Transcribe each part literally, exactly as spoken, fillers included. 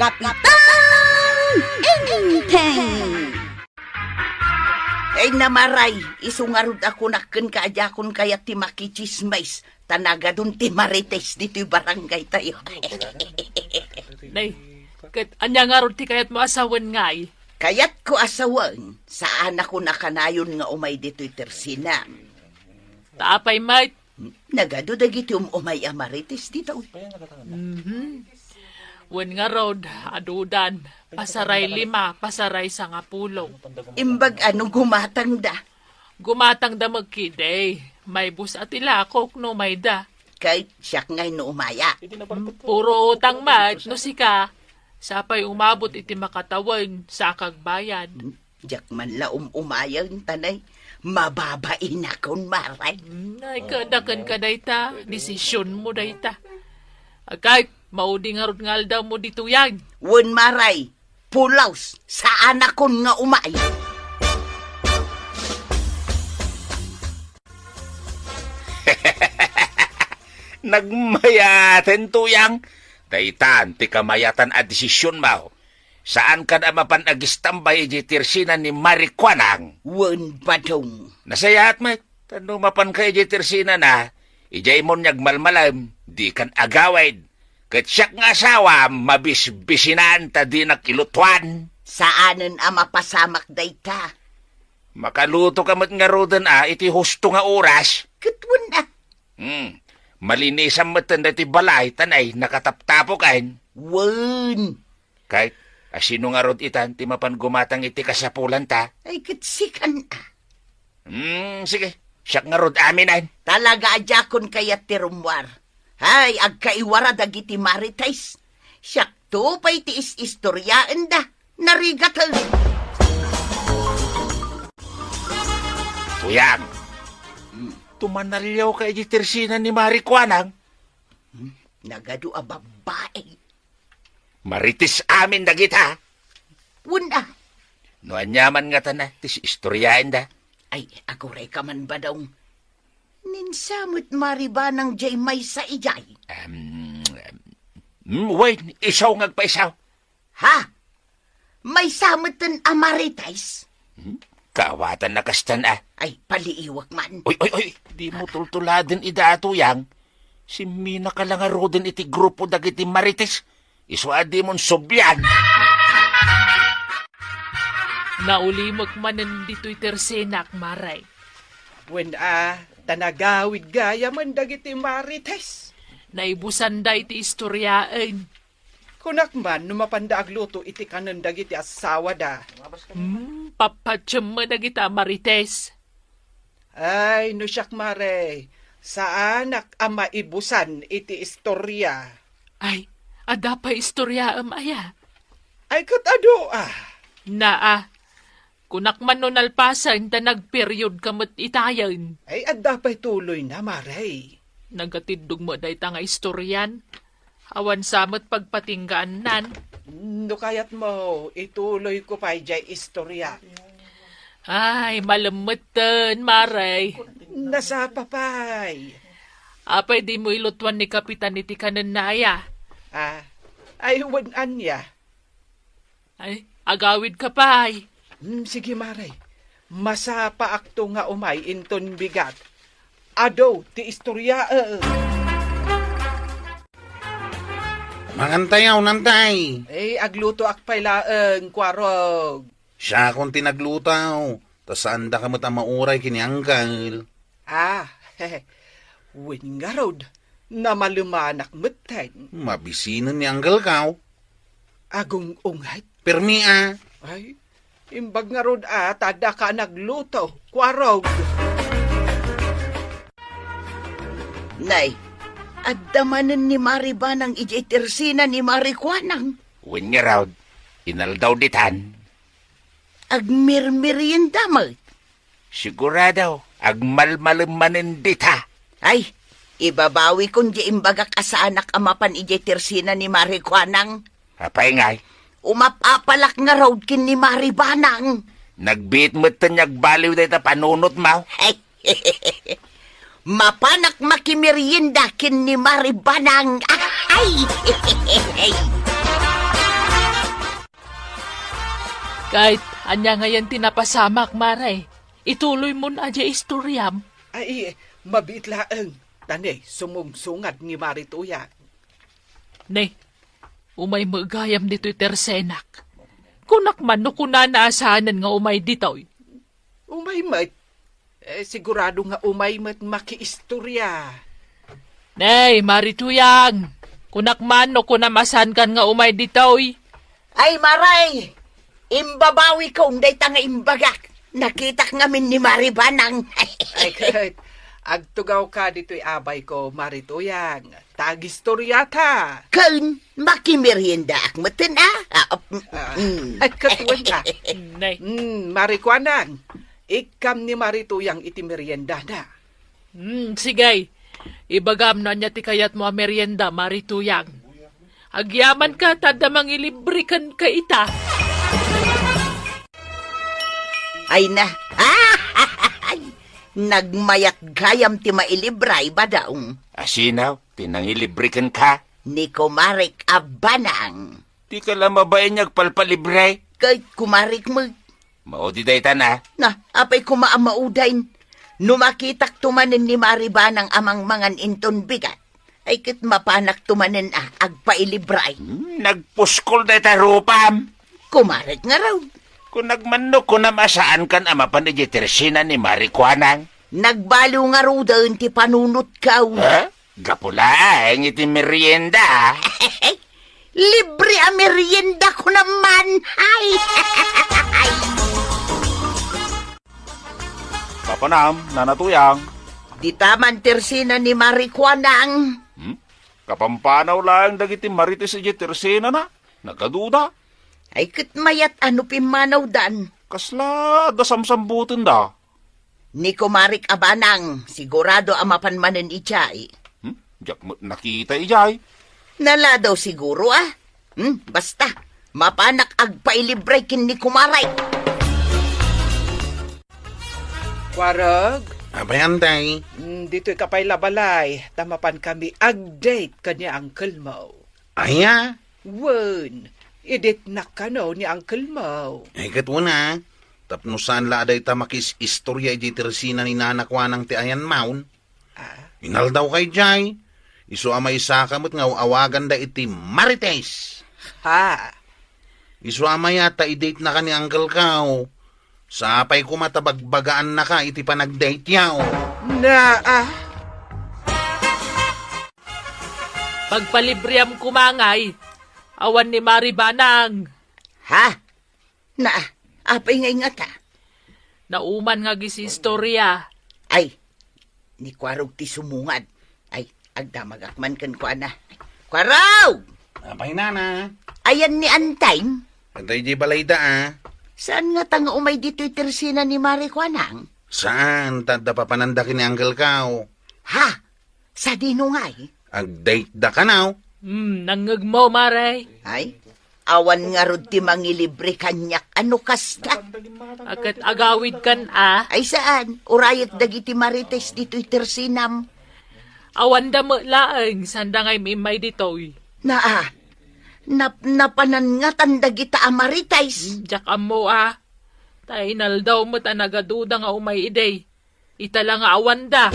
Kapitan Enteng! Ay, Maray, isu ngarud a kunak kenka a diakon kayat ti makitsismis, ta nagadun ti Marites ditoy barangay tayo. Nay, ket ania ngarud ti kayatmo a sawen ngay? Kayatko a sawen, saanakon a kanayon nga umay ditoy Tersina. Ta apay met? Nagadu dagiti um-umay a Marites ditoy. Mhm. Wen ngarud, adudan, pasaray lima, pasaray sangapulo. Imbag a no gumatangda? Gumatangda met ketdi. Maibus a ti lakok no umayda. Ket siak ngay no umaya. Puro utang met no sika. Sapay umabot iti makatawen, sa kagbayad. Diak man la um-umayen, ta nay, mababainakon, Maray. Mm, ay, kada ken ka dayta, desisionmo dayta. Agay, maudi ngarud nga aldawmo ditoyan. Wen, Maray, pulos, saanakon nga umay. Nagmayaten, Tuyang. Daytan ti kamayatan a desisionmo. Saankan a mapan agistambay idiay Tersina ni Mari Kuanang. Wen, Badong. Nasayaat met, ta no mapanka idiay Tersinana, idiay mon nga agmalmalem, dikan agawid. Ket siak nga asawam, mabisbisinan ta dinak ilutuan. Saanen a mapasamak dayta. Makalutoka met ngaruden a iti husto nga oras. Ket wen a. Hmm. Malinisam metten daytoy balay, ta nay, nakataptapoken. Wen. Ket, asino ngarud itan ti mapan gumatang iti kasapulanta? Ay, ket sikan a. Hmm, sige. Siak ngarud aminen. Talaga a diakon kayat ti rummuar. Hay, agkaiwara dagiti Marites. Siakto pay ti is-istoriaenda. Narigaten. Tuyang, hmm, tumanaliawka idiay Tersina ni Mari Kuanang? Hmm, nagadu a babbai. Marites amin dagita. Wen a. No aniaman ngata ti is-istoriaenda. Ay, agurayka man, Badong. Ninsa met Mari Banang diay maysa idiay? Em, em, mm, wen, isu nga agpaisu. Ha? Maysa metten a Marites? Hmm? Kaawatanna kastan a. Ay, paliiwek man. Oy, oy, oy, dimo tultuladen ida a Tuyang. Simminaka la ngaruden iti grupo dagiti Marites. Isu a dimon sublian. Naulimek manen ditoy Tersenak, Maray. Wen a, ta nagawid gayamen dagiti Marites. Naibusanda iti istoriaen. Kunak man no mapanda agluto iti kanen dagiti assawada. Hmm, papatiem met dagita a Marites. Ay, no siak, Mare, saanak a maibusan iti istoria. Ay, adda pay istoriaem aya? Ay, ket adu a. Naa, kunak man no nalpasen ta nagperiodka met itayen. Ay, adda pay tuloyna, Mare. Nagatiddog met dayta nga istorian. Awan sa met pagpatinggaannan. No kayatmo, ituloyko pay diay istoria. Ay, malem metten, Mare. Nasapa pay. Apay dimo ilutuan ni Kapitan iti kanenna aya? Ah, ay, wen ania? Ay, agawidka pay. Hmm, sige, Mare. Masapaakto nga umay inton bigat. Adu ti istoriaem. Mangantayaw, nantay. Eh, aglutoak pay laeng, Kuarog. Siakon ti nagluto, ta saandaka met a mauray ken ni Angkel. Ah, wen ngarud, namalemanak metten. Mabisinen ni Angkelkaw. Agung-unget. Permi a. Ay, imbag ngarud a, ta daka nagluto, Kuarog. Nay, adda manen ni Mari Banang idiay Tersina ni Mari Kuanang. Wen ngarud, inaldaw ditan. Agmirmirienda met. Sigurado, agmalmalem manen dita. Ay, ibabawikon diay imbagak a saanak a mapan idiay Tersina ni Mari Kuanang. Apay ngay? Umapapalak ngarud ken ni Mari Banang. Nagbiit metten nga agbaliw dayta panunotmo. Ay, mapanak makimerienda ken ni Mari Banang. Ay! Ket ania ngayen ti napasamak, Mare? Ituloymon a diay istoriam. Ay, mabiit laeng. Ta ne, sumungsungad ni Mari Tuyang. Ne, umay met gayam ditoy tersenak. Kunak man no kunana a saanen nga umay ditoy. Umay met. Eh, sigurado nga umay met makiistoria. Nay, Mari Tuyang, kunak man no kunam a saankan nga umay ditoy. Ay, Maray, imbabawikon dayta nga imbagak. Nakitak ngamin ni Mari Banang. Ay, ket, agtugawka ditoy abayko, Mari Tuyang. Ta agistoriata. Ken, makimeriendaak metten, a? Ah, mm, Ah, mm. Ay, ket wen ka. Nay. Mm, Mari Kuanang, ikkam ni Mari Tuyang iti meriendana. Hmm, sige. Ibagam no ania ti kayatmo a merienda, Mari Tuyang. Agyamanka ta adda mangilibre kenka ita. Ay na. Nagmayat gayam ti mailibre, Badong. Asino ti nangilibre kenka? Ni kumarek a Banang. Dika la mabain nga agpalpalibre. Ket kumarek met. Maudi dayta na. Na, apay koma a maudian? No makitakto manen ni Mari Banang a mangmangan inton bigat, ay ket mapanakto manen a agpailibre. Hmm, nagpuskol dayta rupam. Kumarek ngarud. Kunak man no kunam a saankan a mapan idiay tersena ni Mari Kuanang. Nagbalo ngaruden ti panunotko. Ha? Gapu laeng iti merienda. Libre a merienda ko naman. Ay! Papanam, Nana Tuyang. Dita man tersena ni Mari Kuanang. Hmm? Kapampanaw laeng dagiti marites idiay tersenana. Nagaduda. Ay, ket mayat a no pimmanawdan. Kasla adda samsambutenda? Ni kumarek a Banang, sigurado a mapan manen idiay. Hmm? Diak met nakita idiay. Naladaw siguro, a? Hmm, basta, mapanak agpailibre ken ni kumarek. Kuareg? Apay, Antay? Hmm, ditoy ka pay la balay, ta mapan kami ag-date ken ni uncle mo. Aya? Wen, i-date-nak kano ni uncle mo. Ay, ket wen a, tapno saan la a dayta makis-istoria idiay tersena ni Nana Kuanang ti ayanmaon. Ah? Inaldaw ka idiay, isu a maysaka met nga aw-awaganda iti Marites. Ha? Isu a mayat ta i-date-naka ni uncle ko. Sapay koma ta bagbagaannaka iti panag-date-yo. Na, ah? Pagpalibream koma ngay, awan ni Mari Banang. Ha? Na, apay ngay ngata? Nauman nga agis-istoria. Ay, ni Kuarog ti sumungad. Ay, agdamagak man kenkuana. Kuarog! Apay, Nana? Ayan ni Antay? Adda idiay balayda, a. Saan ngata nga umay ditoy tersena ni Mari Kuanang? Saan, ta adda papananda ken ni uncle ko. Ha? Sadino ngay? Ag-date-da kano? Hmm, nangngegmo, Mare. Ay, awan ngarud ti mangilibre kaniak a no kasta. A ket agawidkan a? Ay, saan? Urayek dagiti marites ditoy tersenam. Awanda met laeng, sanda ngay immay ditoy. Naa, nap-, napanan ngatan dagita a marites. Hmm, diak ammo a. Ta inaldaw met a nagaduda nga umay idi. Ita la nga awanda.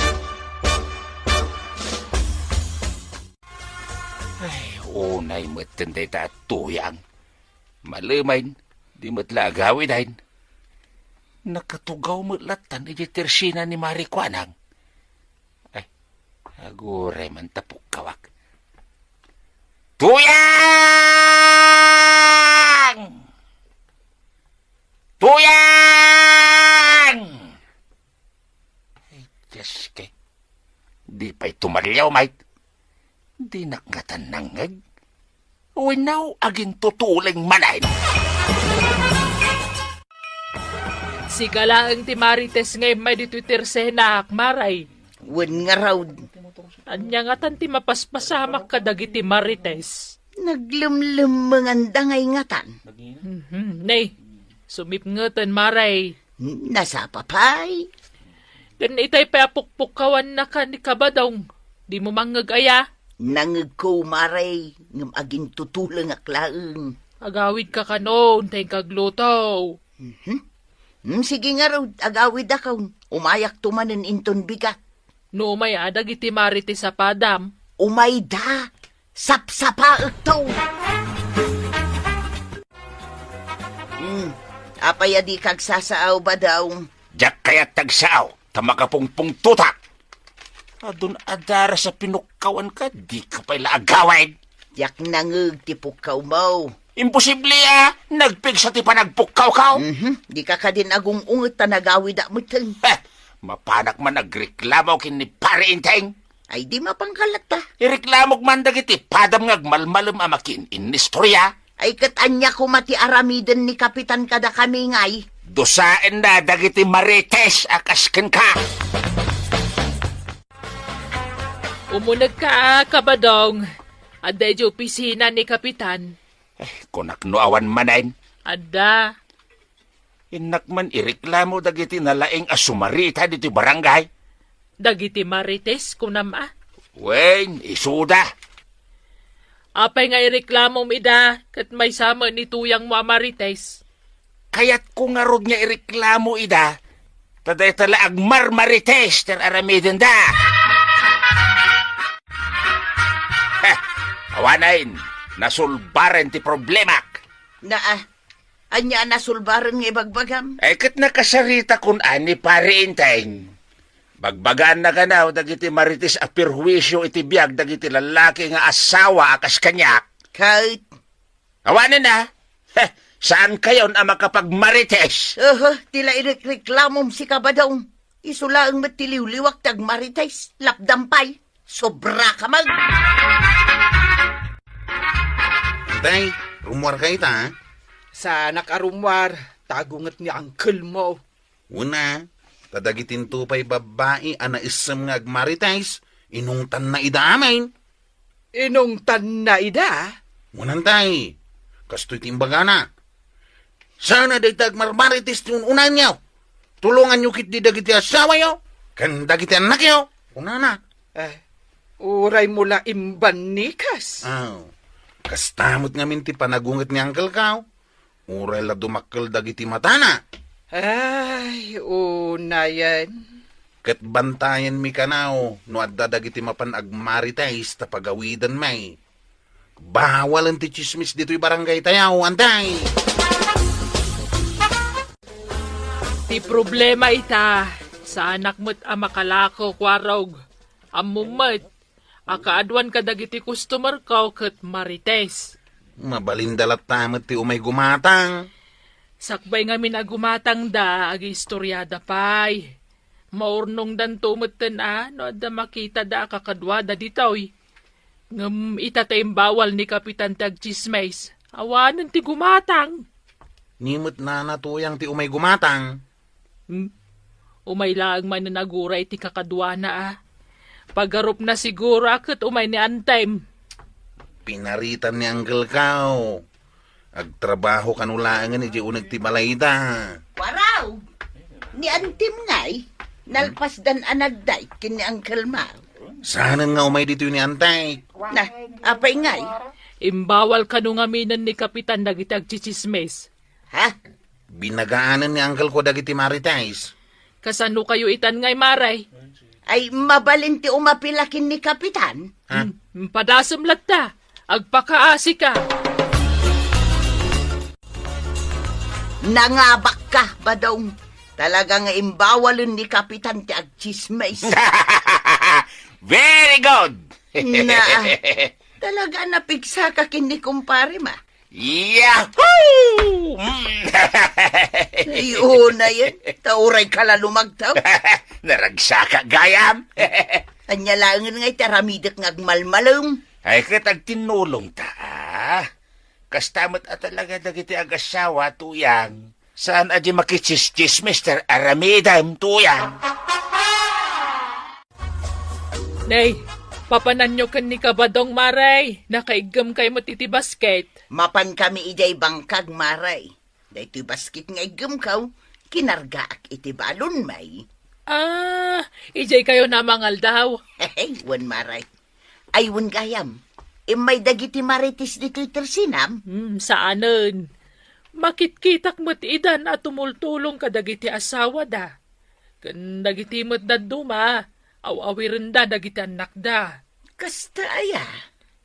Ay, unay metten dayta a Tuyang. Malemen, di met la agawiden. Nakatugaw met lattan idiay tersena ni Mari Kuanang. Ay, aguray man ta pukkawak. Tuyang! Tuyang! Ay, Diyos kay, di pay tumalyaw, Mike. Dinak ngatan nangngeg. Wenno agintutuleng manen. Sika laeng ti marites nga immay ditoy tersenak, Mare. Wen ngarud. Ania ngatan ti mapaspasamak kadagiti marites? Naglemlemmenganda ngay ngatan. Mhm. Nay, sumipngeten, Mare. Nasapa pay. Ken itay pay a pukpukkawannaka ni Kabadong, dimo mangngeg aya? Nangngegko, Mare, ngem agintutulengak laeng. Agawidka kano, intay kagluto. Mhm. Hmm, sige ngarud, agawidakon. Umayakto manen inton bigat. No umay a dagiti Marites a padam. Umayda, sapsapaekto. Hmm, apay a dika agsasaaw, Badong? Diak kayat agsaaw, ta makapungpungtotak. Adun adaras a pinukkawanka, dika pay la agawid. Diak nangeg ti pukkawmo. Imposible a nagpigsa ti panagpukkawko. Mhm. Dika kadin agung-unget ta nagawidak metten. Heh, mapanak man agreklamo ken ni Pare Enteng. Ay, di mapanka latta. Ireklamok man dagiti padam nga agmalmalem a makiin-innistorya. Ay, ket ania koma ti aramiden ni Kapitan kadakami ngay? Dusaenna dagiti Marites a kas kenka. Umunegka a, Kabadong. Adda idiay opisina ni Kapitan. Eh, kunak no awan manen. Adda. Innak man ireklamo dagiti nalaing a sumarita ditoy barangay. Dagiti Marites, kunam a? Wen, isuda. Apay nga ireklamom ida, ket maysa met ni tuyangmo a Marites? Kayatko ngarud nga ireklamo ida, ta dayta la agmarmarites ti aramidenda. Heh, awanen, nasulbaren ti problemak. Naa, ania a nasulbaren nga ibagbagam? Ay, ket nakasaritakon a ni Pare Enteng. Bagbagaanna kano dagiti Marites a perhuisio iti biag dagiti lallaki nga asawa a kas kaniak. Ket? Awanen a, heh, saankayon a makapagmarites. Oho, ti la irekreklamom, si Kabadong. Isu laeng met ti liwliwak ti agmarites, lapdam pay. Sobra ka man. Tay, rummuar ka ita, ha? Saanak a rummuar, ta agunget ni uncle mo. Una, ta dagitinto pay babbai a naissem nga agmarites, inungtanna ida amin. Inungtanna ida? Wen, tay, kastoy ti imbagana. Saan a dayta agmarmarites ti un-unaenyo? Tulonganyo ketdi dagiti asawayo ken dagiti annakyo, kunana. Eh, uray mo la imbannikas. Aw, kasta met ngamin ti panagunget ni uncle ko. Uray la dumakkel dagiti matana. Ay, unayen. Ket bantayenmi kano no adda dagiti mapan agmarites ta pagawidanmi. Bawalen ti tsismis ditoy barangay tayo, antay! Ti problema ita, saanak met a makalako, Kuarog. Ammom met, a kaaduan kadagiti customer ko ket marites. Mabalinda latta met ti umay gumatang. Sakbay ngamin a gumatangda, agiistoriada pay. Maurnongdanto metten a no adda makitada a kakaduada ditoy. Ngem ita ta imbawal ni Kapitan ti agtsismis, awanen ti gumatang. Ni met nana Tuyang ti umay gumatang. Hmm? Umay laeng manen agura iti kakaduana a. Pagarupna siguro a ket umay ni Antem. Pinaritan ni Uncle Kao. Agtrabaho kano laengen idiay uneg ti balayda. Waraw! Ni Antem ngay, nalpasdan a nagdayeg ken ni Uncle Mao. Saanen nga umay ditoy ni Antek? Na, apay ngay? Imbawal kano ngaminen ni Kapitan dagiti agtsitsismis. Ha? Binagaanen ni Uncle ko dagiti marites. Kasano kayo itan ngay, Mare? Ay, mabalin ti umapila ken ni Kapitan? Ha? Hmm, padasem latta. Agpakaasika. Nangabakka, Badong. Talaga nga imbawalen ni Kapitan ti agtsismis. Very good! Na, talaga napigsaka ken ni kumpare ma. Yahoo! Mm. Ay, unayen. Ta uray ka la lumagtaw. Naragsaka gayam. Ania laengen nga iti aramidek nga agmalmalem? Ay, ket agtinnulong ta, a. Kasta met a talaga dagiti agasawa, Tuyang. Saan a di makitsismis, Mister Aramidem, Tuyang. Nay, papananyo ken ni Kabadong, Mare. Nakaiggem kay met iti basket. Mapan kami idiay bangkag, Mare. Daytoy basket nga iggemko, kinargaak iti balon, may. Ah, idiay kayo namangaldaw? Hehe, wen, Mare. Ay, wen gayam. Immay dagiti marites ditoy tersenam? Hmm, saanen. Makitkitak met idan a tumultulong kadagiti asawada. Ken dagiti met dadduma, aw-awirenda dagiti annakda. Kasta aya?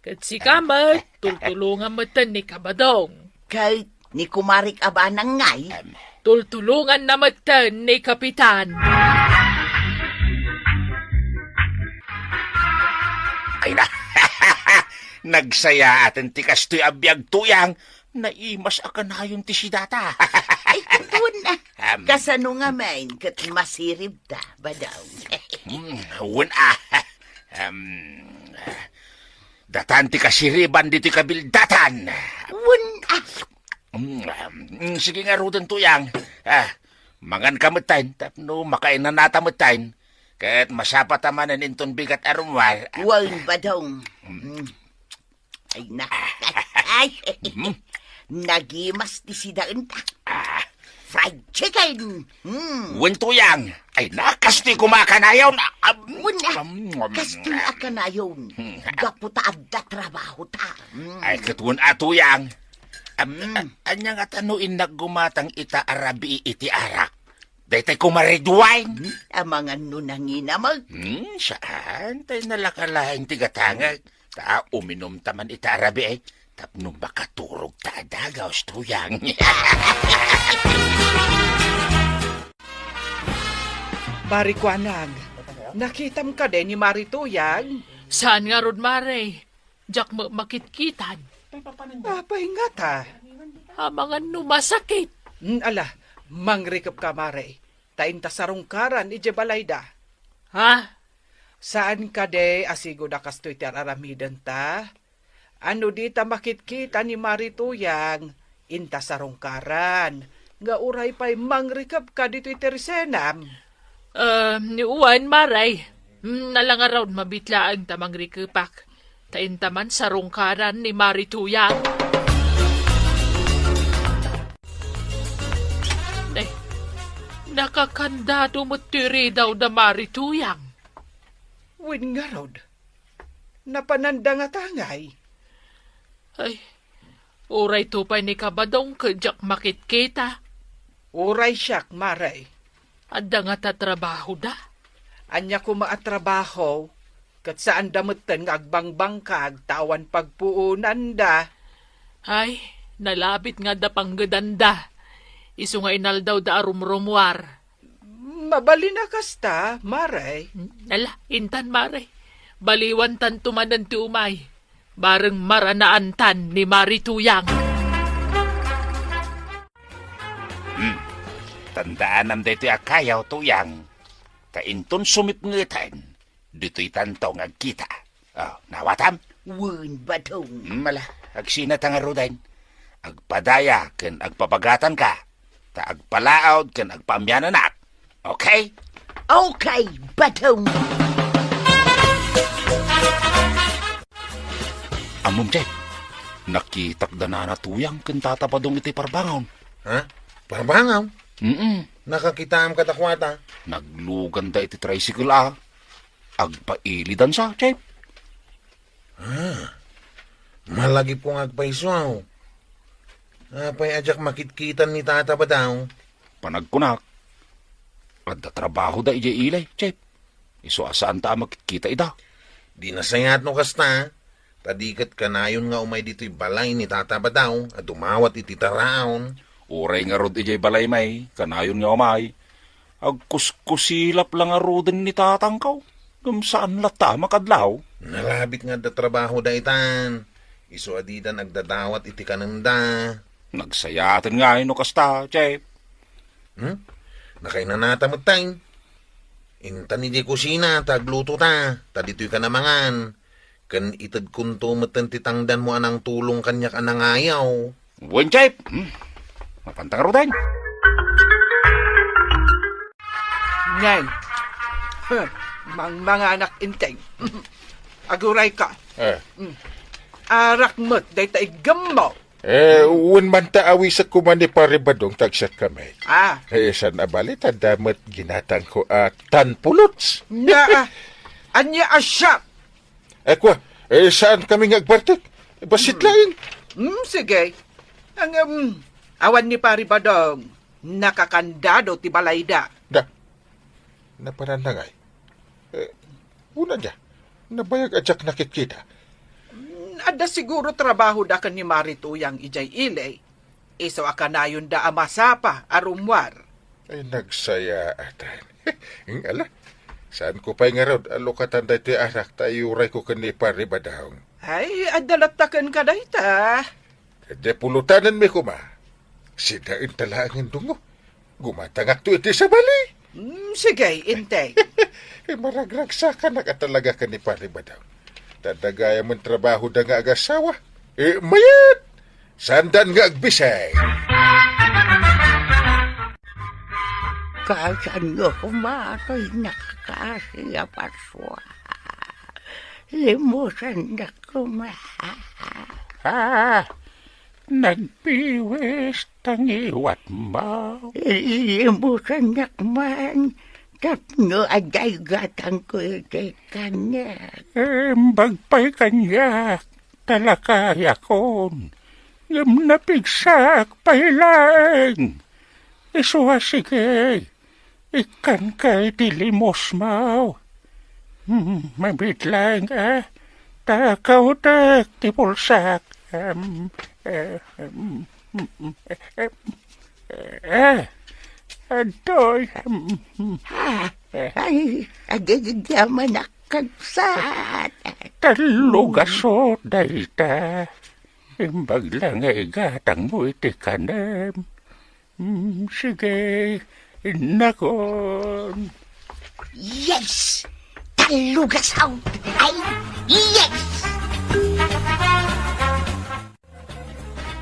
Ket sika met, tultulongam metten ni Kabadong. Ket ni Kumarik Abanang ngay? Tultulonganna metten ni Kapitan. Ay na, nagsayaaten ti kastoy a biag, Tuyang. Naimas a kanayon ti sidata. Ay, wen, ah, Em. Kasano ngamin ket masiribta, Badong? Hmm, wen, ah. Em, datan ti kasiriban ditoy kabildatan. Wen, ah. Hmm, em, sige ngaruden, Tuyang. Ah, mangan ka metten, tapno makainanata metten. Ket masapata manen inton bigat a rummuar. Wen, Badong. Hmm. Hmm. Ay, na. Ay, nagimas ti sidaenta. Ah. Fried chicken. Hmm. Wen, Tuyang. Ay, na, kastoy koma a kanayon. Ah, ah, Wen, ah. Kastoy a kanayon. Hmm. Gapu ta adda trabahota. Hmm. Ay, ket wen a, Tuyang. Am, Hmm. Ania ngata no innak gumatang ita a rabii iti arak? Daytay koma red wine. Hmm, amangan no nanginam. Hmm, saan? Tay nalakalaeng ti gatangek. Ta uminum ta man ita a rabii, tapno makaturog ta a dagus, Tuyang. Mari Kuanang, nakitam kadi ni Mari Tuyang? Saan ngarud, Mari? Diak met makitkitan. Apay ngata? Amangan no masakit. Hmm, ala, mangrikep ka, Mari. Ta inta sarungkaran idiay balayda. Ha? Saan kadi a sigud a kastoy ti ar-aramidenta? Ano dita makitkita ni Mari Tuyang, inta sarungkaran, nga uray pay mangrikep ka ditoy tersenam? Em, wen, Mari. Hmm, ala ngarud, mabit laeng ta mangrikepak. Ta inta man sarungkaran ni Mari Tuyang. Ay, nakakandado met ti ridaw da Mari Tuyang. Wen ngarud, napananda ngata ngay? Ay, uray to pay ni Kabadong ket diak makitkita. Uray siak, Mari. Adda ngata trabahoda? Ania koma a trabaho, ket saanda metten nga agbangbangkag ta awan pagpuonanda. Ay, nalabit nga adda panggedanda. Isu nga inaldawda a rumrumuar. Mabalin a kasta, Mari. Ala, intan, Mari. Baliwantanto manen ti umay. Bareng maranaantan ni Mari Tuyang. Hmm. Tandaanam daytoy a kayaw, Tuyang. Ta inton sumipngeten, ditoytanto nga agkita. Oh, nawatam? Wen, Badong. Hmm, ala, agsinata ngaruden. Agpadaya ken agpabagatanka. Ta agpalaod ken agpaamiananak. Okay? Okay, Badong. Ammom, Chef, nakitak da Nana Tuyang ken Tata Badong iti parbangon. Ha? Parbangon? Mm-mm. Nakakitaam kadakuada? Nagluganda iti tricycle a. Agpailidansa, Chef. Ah, malagipko nga agpayso. Apay a diak makitkitan ni Tata Badong? Panagkunak, adda trabahoda idiay ili, Chef. Isu a saanta a makitkita ida. Di nasayaat no kasta, ta di ket kanayon nga umay ditoy balay ni Tata Badong a dumawat iti taraon. Uray ngarud idiay balay met, kanayon nga umay. Agkuskusilap la ngaruden ni tatangko, ngem saan latta a makadlaw. Nalabit nga adda trabahoda itan. Isu a didan agdadawat iti kanenda. Nagsayaaten ngay no kasta, Chef. Hmm? Nakainanata metten. Intan idiay kusina ta aglutota, ta ditoyka a mangan. Ken itedkonto metten ti tangdanmo a nangtulong kaniak a nangayaw. Wen, Chef. Hmm. Mapanta ngaruden. Ngay. Huh. Mangmanganak, Enteng. Agurayka. Eh. Hmm. Arak met dayta iggemmo. Eh, wen man ta awisekko man ni Pare Badong ta agsiatkami. Ah. Eh, saan a bali ta adda met ginatangko a tan pulots. Nga, ah, ania a siak? Eh, kua, Eh, saan kami nga agbartek? Bassit laeng. Hmm, sige. Ang, um, awan ni Pari Badong, nakakandado ti balayda. Da, napanan na ngay. Eh, una dia, nabayag a diak nakitkita. Hmm, adda siguro trabaho da ken ni Mari Tuyang idiay ili. Isu a kanayonda a masapa a rummuar. Ay, nagsayaatan. Ngala, saan ko pay ngarud a lukatan daytoy arak ta iuray ko ken ni Pari Badong? Ay, adda latta kenka dayta. Di pulutanenmi koma. Sidaenta laengen dungo. Gumatangakto iti sabali. Mm, sige, integ. Eh, maragragsakanak a talaga ken ni Pari Badong. Ta adda gayamen trabahoda nga agasawa. Eh, mayat! Saandan nga agbisay. Kasanyo koma toy nakakaasi a Pasko? Limusannak koma. Ah, nagpiwis ta ngiwatmo. Limusannak man tapno adda igatangko iti kaniak. Imbag pay kaniak, ta lakayakon, ngem napigsak pay laeng. Isu a sige, ikkanka iti limosmo. Hmm, mabiit laeng a, ta kautek ti pulsak. Em, eh, em, em, em, eh, adtoy, em, Ah, eh, ay, agigidyaman a kabsat. Tallo gasut dayta. Imbag la nga igatangmo iti kanem. Mm, sige, innakon. Yes! Tallo gasut! Ay, yes!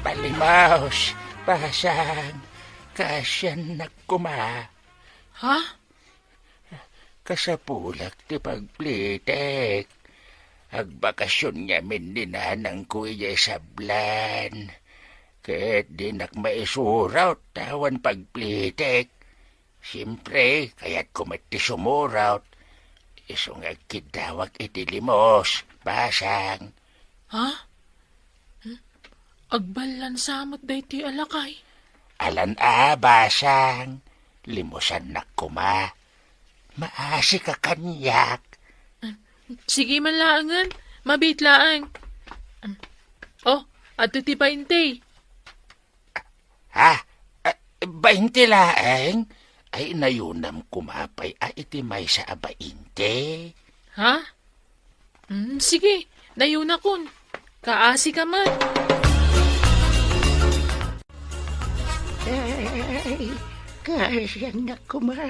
Palimos, Basang, kaasiannak koma. Ha? Kasapulak ti pagplitek. Agbakasyon ngamin ni nanangko idiay sablan. Ket dinak maisurat ta awan pagplitek. Siempre, kayatko met ti sumurat. Isu nga agkiddawak iti limos, Basang. Ha? Hmm? Agballan sa met daytoy a lakay. Alan a, Basang. Limusannak koma. Maasika kaniak. Hmm. Sige man laengen. Mabiit laeng. Hmm. Oh, adto ti bainte. Ha? Ah, bainte laeng? Ay, nayunam koma pay a iti maysa a bainte. Ha? Mm, sige, nayunakon. Kaasika met. Ay, kaasiannak koma.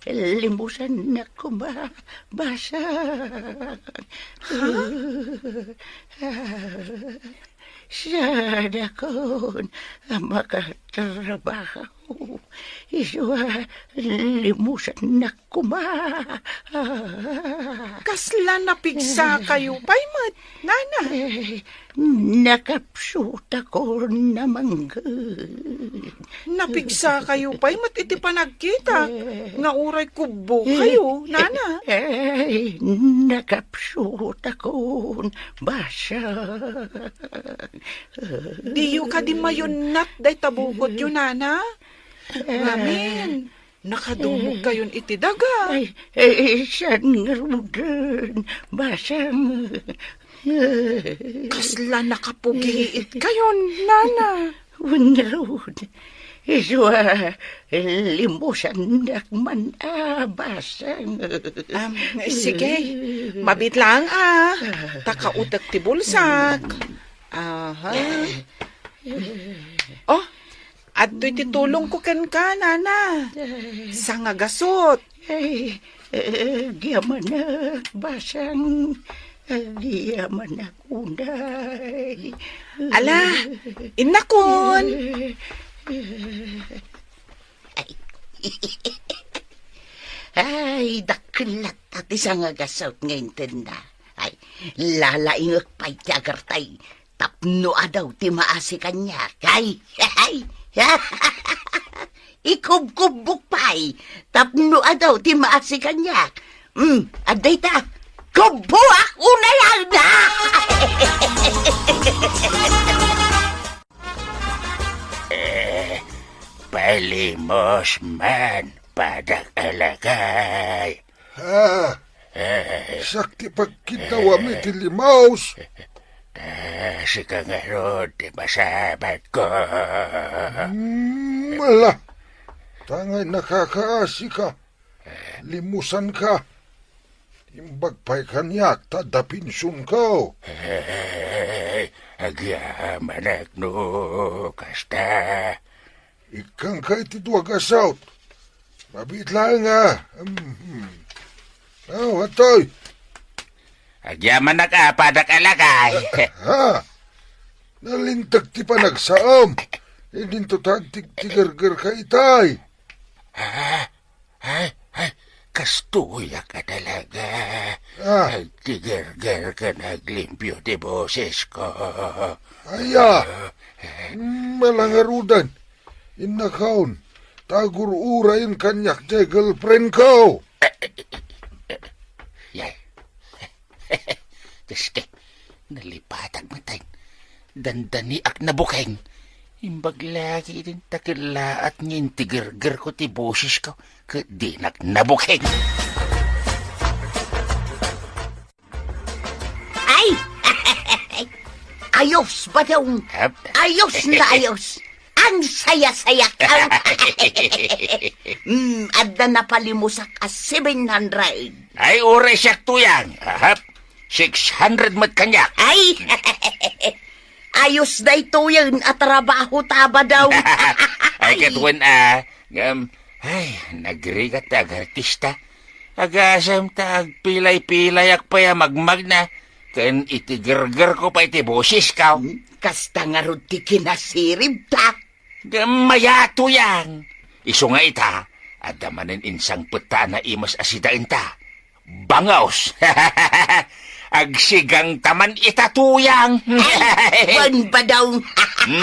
Limusannak koma. Basta. Ha? Saanakon a makatrabaho. Isu a limusannak koma. Kasla napigsakayo pay met, nana? Eh, nakapsutakon a mangged. Napigsakayo pay met iti panagkita nga uray kubbo kayo, nana? Eh, nakapsutakon, Basa. Diyo kadi mayunnat dayta bukotyo, nana? Ngamin, nakadumog kayon iti daga. Ay, ay, saan ngaruden, Basang? Kasla nakapugiit kayon, nana. Wenno, isu a limusannak man a, Basang. Am, sige. Mabiit laeng a. Ta kautek ti bulsak. Aha. Oh, adtoy ti tulongko kenka, nana. Sangagasut. Ay, agyamanak, Basang. Agyamanak unay. Ala, innakon. Ay. Ay, dakkel latta ti sangagasut nga intenna. Ay, lalaingek pay ti agartay tapno adaw ti maasi kaniak. Ay, ay, ikubkubbok pay tapno adaw ti maasi kaniak. Hmm, adda ita. Kubbuak unay, Alda! Eh, palimos man, padak a lakay. Ah, eh, siak ti pagkiddawam iti limos. Ta sika ngarud ti masabatko. Mm, ala. Tangay nakakaasika. Limusanka. Imbag pay kaniak ta adda pensionko. Ay, agyamanak no kasta. Ikkanka iti dua nga saut. Mabiit laeng a. Mhm. Oh, atoy. Agyamanak a, padak a lakay. Ha? Nalintag ti panagsaom. Idinto ta agtigtigergerka itay. Ah, ay, ay, kastoyak a talaga. Ah. Agtigergerka, naglimpio ti bosesko. Aya. Ah. Malangarudan. Innakaon, ta agur-urayen kaniak ti girlfriendko. Yay. Diyos ko, nalipatak met. Dandaniak nabukeng. Imbag lagi idin ta kellaat nga intigergerko ti bosesko, ket dinak nabukeng. Ay! Ayos, Badong. Hap. Ayos na ayos. Ang saya-saya ka. Hmm, adda napalimusak a seven hundred. Ay, uray siak, Tuyang. Ahap. Six hundred met kaniak. Ay! Ayos daytoyen a trabaho ta, Badong. Ay, ket wen a, ngem, ay, nagrigat ta agartista. Agasem ta agpilay-pilayak pay a magmagna, ken itigergerko pay ti bosesko. Hmm, kasta ngarud ti kinasiribta. Ngem aya, Tuyang. Isu nga ita, adda manen insangpet ta a naimas a sidaenta. Bangaws. Agsigangta man ita, Tuyang. Ay, wen, Badong.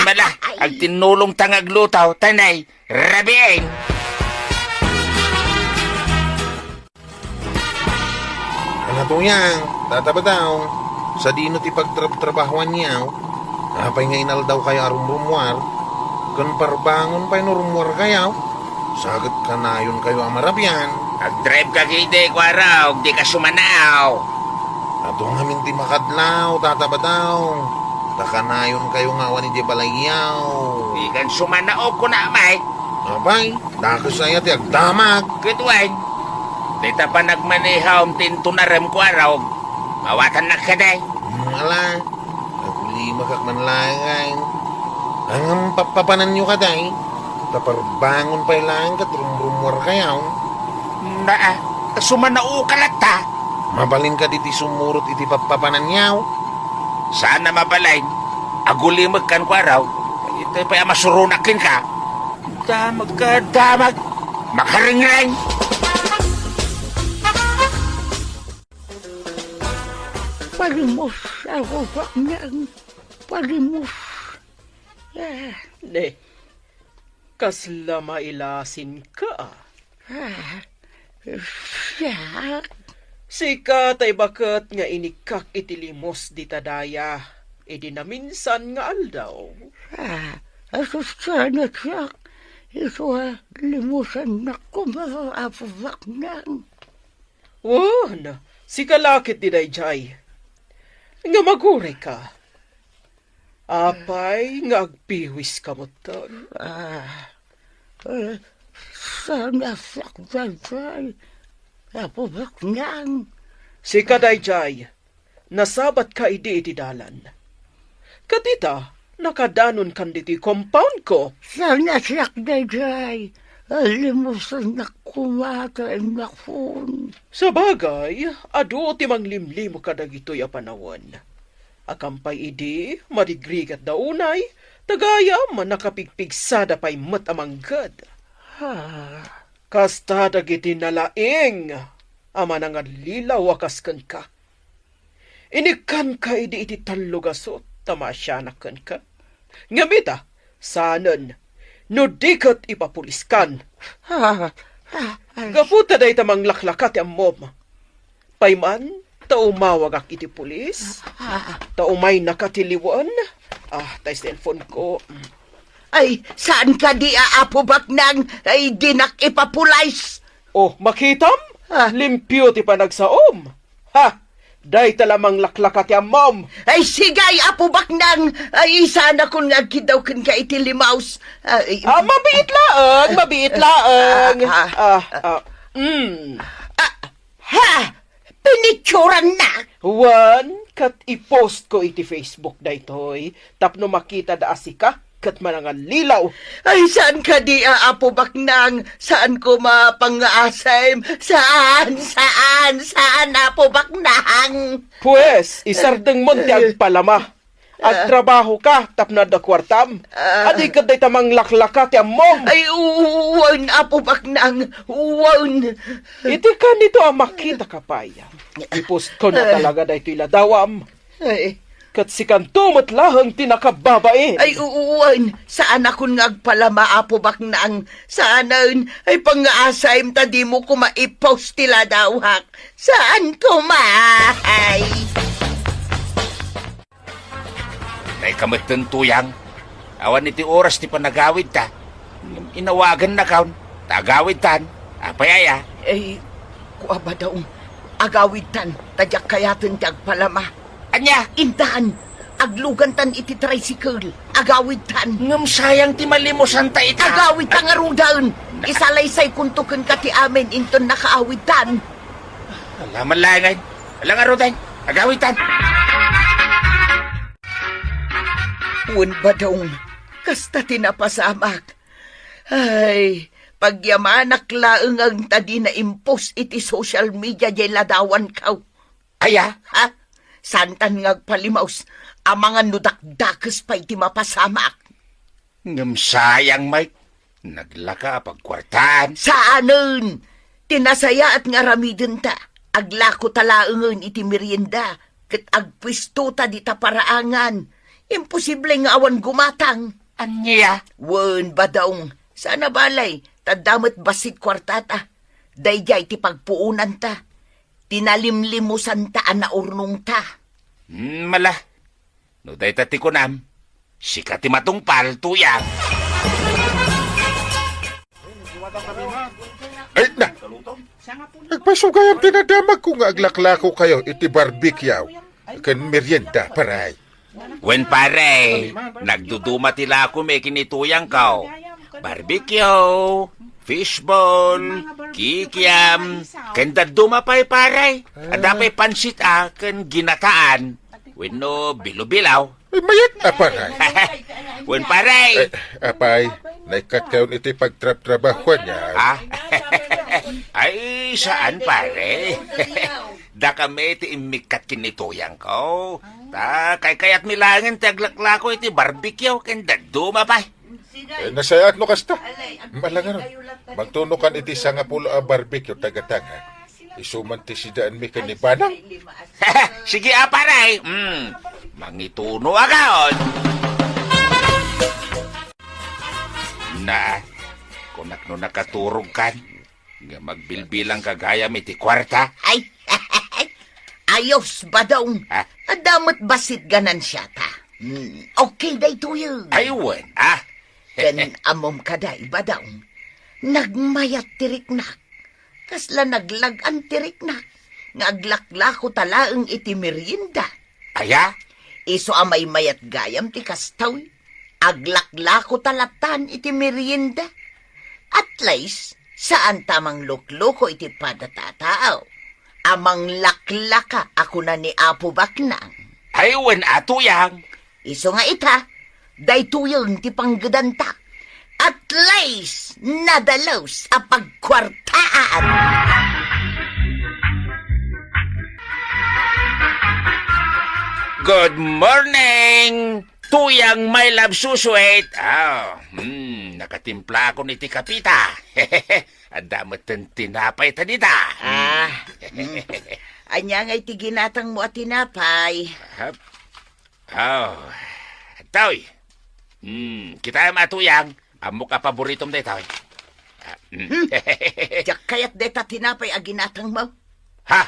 Mala, ay, agtinnulong ta nga agluto, tanay, rabiin. Ala, Tuyang, Tata Badong, sadino ti pagtrabtrabahoanyo? Apay nga inaldawkayo a rumrummuar? Ken parbangon pay no rummuarkayo? Sa ket kanayonkayo a marabian. Agdrive ka ketdi, Kuarog, dika sumanaaw. Adu ngamin ti makadlaw, Tata Badong. Ta kanayonkayo nga awan idiay balayyo. Dikan sumanaaw, kuna, Amay. Apay, dakes aya ti agdamag. Ket wen, dayta panagmaneham ti intunarem, Kuarog. Mawatannak kadi. Hmm, ala. Agulimekak man laeng. Ngem pappapananyo kadi, ta parbangon pay laeng ket rumrummuarkayo. Naa, ta sumanaoka latta. Mabalin kadi ti sumurot iti pappapananyo? Saan a mabalin. Agulimekkan, Kuarog. Iti pay a masuronak kenka. Damag ka, damag. Makarengreng. Palimos, ako, Paknang. Palimos. Ah. Ne, kasla mailasinka. Ah, siak? Sika tay baket nga inikkak iti limos dita daya, idi naminsan nga aldaw. Ah, asusana siak. Isu a limosannak koma, Apo Paknang. Wen, sika la ketdi daydiay. Ngem agurayka. Apay nga agbiwiska metten? Ah, eh, saan a siak daydiay, Apo Paknang? Sika daydiay, nasabatka idi iti dalan. Ket ita, nakadanonkan ditoy compoundko. Saan a siak daydiay, limosannak koma ta innakon. Sabagay, adu ti manglimlimo kadagitoy a panawen. Akan pay idi, marigrigatda unay, ta gayam nakapigpigsada pay met a mangged. Ah. Kasta dagiti nalaing a manangallilaw a kas kenka. Inikkanka idi iti tallo gasut ta maasianak kenka. Ngem ita, saanen, no di ket ipapuliskan. Ah, ah, ah. Gapu ta dayta manglaklaka ti ammom. Pay man, Ta umawagak iti pulis? Ah. Ta umaynaka ti liwen? Ah, tay cellphone ko. Ay, saan kadi a, Apo Baknang? Ay, dinak ipapulis. Oh, makitam? Ah. Limpio ti panagsaom. Ha! Dayta la manglaklaka ti ammom. Ay, sige, Apo Baknang. Ay, saanakon nga agkiddaw kenka iti limaus. Ay, Ah, mabiit laeng, mabiit laeng. Ah, ah, Ah, ah. ah, mm. Ah, ha! Pinicturannak! Wen, ket i-post ko iti Facebook daytoy tapno makitada a sika ket manangallilaw. Ay, saan kadi a, Apo Baknang? Saan ko mapangasim? Saan? Saan? Saan, Apo Baknang? Pues, isardengmon ti agpalama. Agtrabahoka tapno adda kuartam. Ah. Adi ket dayta manglaklaka ti ammom. Ay, u-, wen, Apo Baknang, wen. Iti kanito a makitaka pay, i-post ko na talaga daytoy ladawam. Ay. Ket sikanto met laeng ti nakababain. Ay, u-, wen, saanakon nga agpalama, Apo Baknang. Saanen, ay pangasim ta dimo koma i-post ti ladawak. Saan koma? Ay. Nay ka metten, Tuyang. Awan iti oras ti panagawidta. Ngem inawagannakon, ta agawidtan. Apay aya? Ay, kua, Badong, agawidtan, ta diak kayaten ti agpalama. Ania? Intan, aglugantan iti tricycle. Agawidtan. Ngem sayang ti malimusanta ita. Agawidtan ngaruden. Isalaysaykonto kenka ti amin inton nakaawidtan. Ala, malangen. Ala ngaruden. Agawidtan. Wen, Badong, kasta ti napasamak. Ay, pagyamanak laeng ta dina impos iti social media jay ladawanko. Aya? Ha? Saantan nga agpalimaus amangan no dakdakes pay ti mapasamak. Ngem sayang, Mike. Naglaka a pagkuartaan. Saanen! Ti nasayaat nga aramidenta, aglakota laengen iti merienda, ket agpuestota dita paraangan. Imposible nga awan gumatang. Ania? Wen, Badong, saan a balay, ta adda met bassit kuartata. Daydiay ti pagpuonanta. Ti nalimlimusanta a naurnongta. Hmm, mala. No dayta ti kunam, sika ti matungpal, Tuyang. Ay, na! Agpayso gayam ti nadamagko nga aglaklako kayo iti barbecue ken merienda, paray. Wen, pare, nagduduma ti lakom ken ni Tuyangko. Barbecue, fishball, kikiam, ken dadduma pay, pare. Adda pay pansit a ken ginataan. Wenno bilo-bilaw. Ay, mayat a, pare. Wen, pare. Eh, apay, naikkat kayon iti pagtrabtrabahuan niya. Ha? Ay, saan, pare. Dakami ti immikkat ken ni Tuyangko. Ta, kaykayatmi laengen ti aglaklako iti barbecue ken dadduma pay. Eh, nasayaat no kasta. Malangan, magtunokan iti sangapulo a barbecue tagatanga. Isu man ti sidaanmi ken ni Banang. Sige, a, pare. Mm. Mangituno a kaon. Na, kunak no nakaturogkan, nga magbilbilangka gayam iti kuarta. Ay, ayos, Badong. Ha? Adda met bassit ganansiata. Mm, okay daytoyen. Ay, wen, ah. Ken ammom kadi, Badong, nagmayat ti riknak. Kasla naglag-an ti riknak nga aglaklakota laeng iti merienda. Aya? Isu a maymayat gayam ti kastoy. Aglaklakota lattan iti merienda. At least, saanta a manglukloko iti pada ti a tao a manglaklaka a kuna ni Apo Baknang. Ay, wen a, Tuyang. Isu nga ita, daytoyen ti panggedanta. At least, nadalus a pagkuartaan. Good morning, Tuyang, my love, so sweet. Ah, hmm, nakatimplakon iti kapita. Adda met ti tinapay ta dita. Ah, hmm. Ania nga iti ginatangmo a tinapay? Ah, oh, daytoy. Hmm, kitaem a, Tuyang. Ammok a paboritom daytoy. Ah, hmm. Hmm. Diak kayat dayta tinapay a ginatangmo. Ha?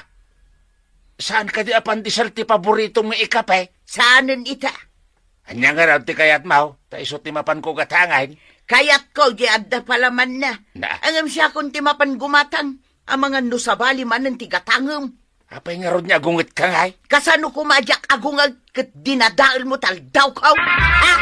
Saan kadi a pandesal ti paboritom nga ikape? Saanen ita. Ania ngarud ti kayatmo? Ta isu ti mapanko gatangen. Kayatko, di adda palamanna. Na. Ngem siakon ti mapan gumatang. Amangan no sabali manen ti gatangem. Apay ngarud nga agungetka, ngay? Kasano koma a diak agunget ket dinadaelmo ti aldawko? Ha?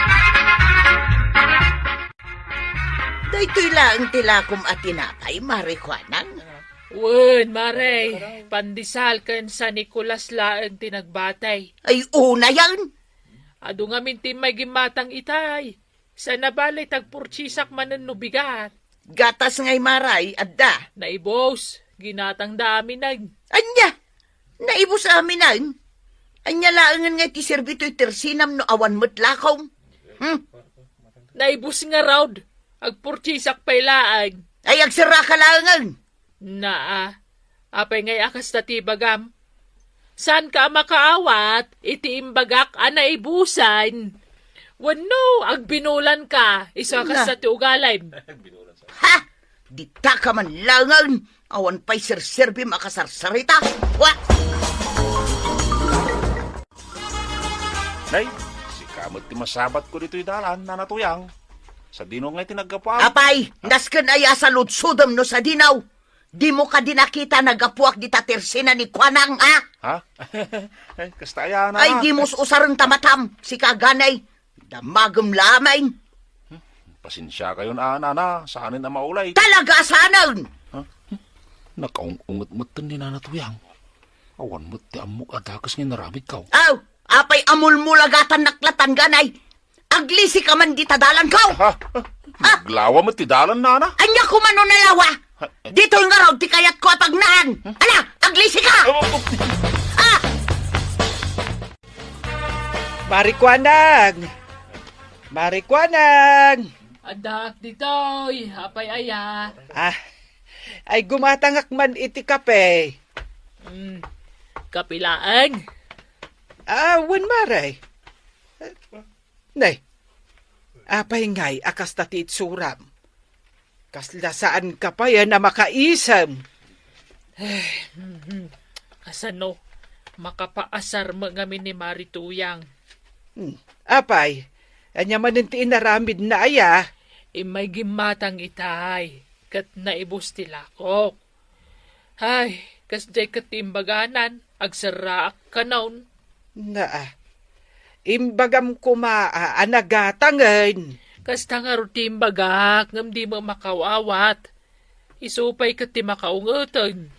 Daytoy laeng ti lakom a tinapay, Mare Kuanang. Wen, Mare, pandesal ken San Nicolas laeng ti nagbatay. Ay, unayen! Adu ngamin ti immay gimmatang itay. Saan a bale ti agpurtiesak manen no bigat. Gatas ngay, Mare, adda. Naibus, ginatangda aminen. Ania? Naibus aminen? Ania laengen nga iti serbi toy tersinam no awan met lakom? Hmm? Naibus ngarud, agpurtiesak pay laeng. Ay, agserraka laengen. Naa, apay ngay a kasta ti ibagam? Saanka a makaawat iti imbagak a naibusan? Wenno, agbinulanka, isu a kasta ti ugalim? Ha? Ditaka man laengen, awan pay serserbim a kasarsarita. Wa! Nay, sika met ti masabatko ditoy dalan, Nana Tuyang. Sadino ngay ti naggapuam? Apay, nasken aya a saludsodem no sadino? Dimo kadi nakita naggapuak dita tersina ni Kuanang, ha? Ha? Ay, kasta aya, Nana. Ay, dimo usaren ta matam, sika ganay. Damagem laeng. Pasensiakayon, Nana, saanen a maulay. Talaga a saanen! Ha? Nakaung-unget metten ni Nana Tuyang. Awan met ti ammok a dakes nga inaramidko. Aw, apay a mulmulagatannak latta, ganay? Aglisika man dita dalanko! Ha? Naglawa met ti dalan, Nana? Ania koma no nalawa? Ha? Ditoy ngarud ti kayatko a pagnaan. Ala, aglisika! Oh, oh, oh. Ah! Mare Kuanang! Mare Kuanang! Addaak ditoy, apay aya? Ah, ay gumatangak man iti kape. Mm, kape laeng? Ah, wen, Mare. Nay, apay ngay a kasta ti itsuram? Kasla saanka pay a makaisem. Eh, mhm. Kasano? Makapaasar met ngamin ni Mare Tuyang. Hmm. Apay, ania manen ti inaramidna aya? Immay gimmatang itay, ket naibus ti lakok. Ay, kasdiay ket ti imbaganan, agserraak kanon. Naa, imbagam koma a, a nagatangen. Kasta ngarud ti imbagak, ngem dimo makaawat. Isu pay ket ti makaungeten.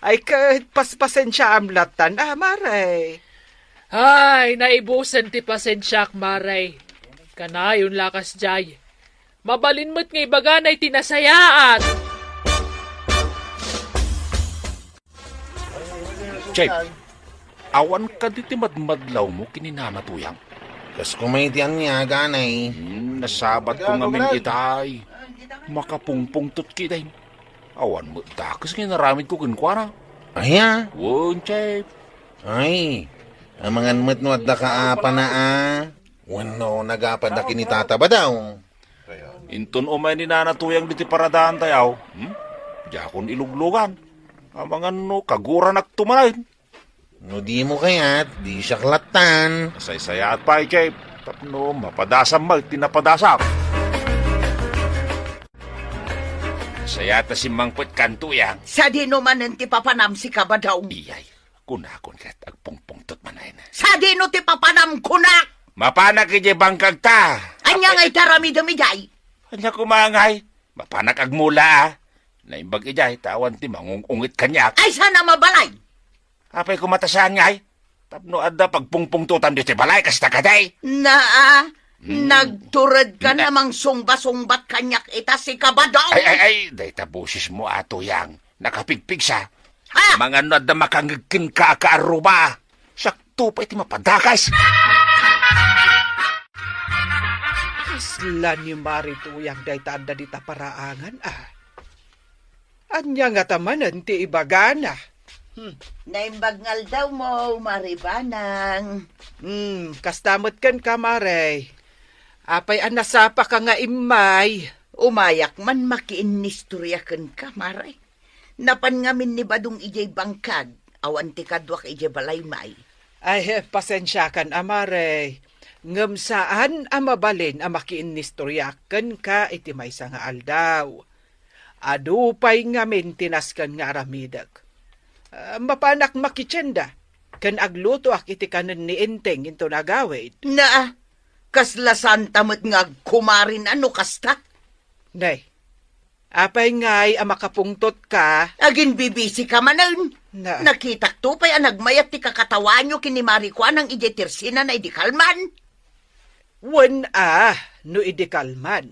Ay, ket paspasensiaam lattan, a, Mare. Ay, naibusen ti pasensiak, Mare. Kanayon la kasdiay. Mabalin met nga ibaganay ti nasayaat. Chief, awan kadi ti madmadlawmo ken ni Nana Tuyang? Kas kumay ti ania, ganay. Hmm, nasabatko ngamin itay. Makapungpungtot kitaen. Awan met dakes nga inaramidko kenkuana. Aya? Wen, Chief. Ay, amangan met no adda kaapana a. Wenno nagapadda ken ni Tata Badaw. Inton umay ni Nana Tuyang ditoy paradaanta, yaw. Hmm? Diakon iluglugan. Amangan no kaguranakto manen. No dimo kayat, di siak lattan. Nasaysayaat pay, Chief. Tapno mapadasam met ti napadasak. Sayaat a simmangpet kan Tuyang. Sadino manen ti papanam, sika Badaw? Iyay, kunakon ket agpungpungtot manen. Sadino ti papanam, kunak? Mapanak idiay bangkagta. Ania ngay ti aramidem idiay? Ania koma ngay? Mapanak agmula, a. Naimbag idiay, ta awan ti mangung-unget kaniak. Ay, saan a mabalay? Apay koma ta saan ngay? Tapno adda pagpungpungtotan ditoy balay, kasta kadi? Naa, hmm, nagturedka na mangsungba-sungbat kaniak ita, sika Badaw. Ay, ay, ay, dayta bosesmo, a Tuyang. Nakapigpigsa. Ha? Amangan no adda makangeg kenka a kaarruba. Sakto pay ti mapadakas. Kasla ni Mare Tuyang dayta adda dita paraangan, a. Ania ngata manen ti ibagana? Hmm, naimbag nga aldawmo, Mare Banang. Hmm, kasta met kenka, Mare. Apay a nasapaka nga immay? Umayak man makiinnistoria kenka, Mare. Napan ngamin ni Badong idiay bangkag. Awan ti kaduak idiay balay, May. Ay, pasensiakan a, Mare. Ngem saan a mabalin a makiinnistoriak kenka iti maysa nga aldaw. Adu pay ngamin ti nasken nga aramidek. Ah, mapanak makitienda ken aglutoak iti kanen ni Enteng inton agawid. Naa, kasla santa met nga agkumarin a no kasta. Nay, apay ngay a makapungtotka? Aginbibisika manen. Na. Nakitakto pay a nagmayat ti kakatawaanyo ken ni Mari Kuanang idiay tersinana idi kalman. Wen a, no idi kalman.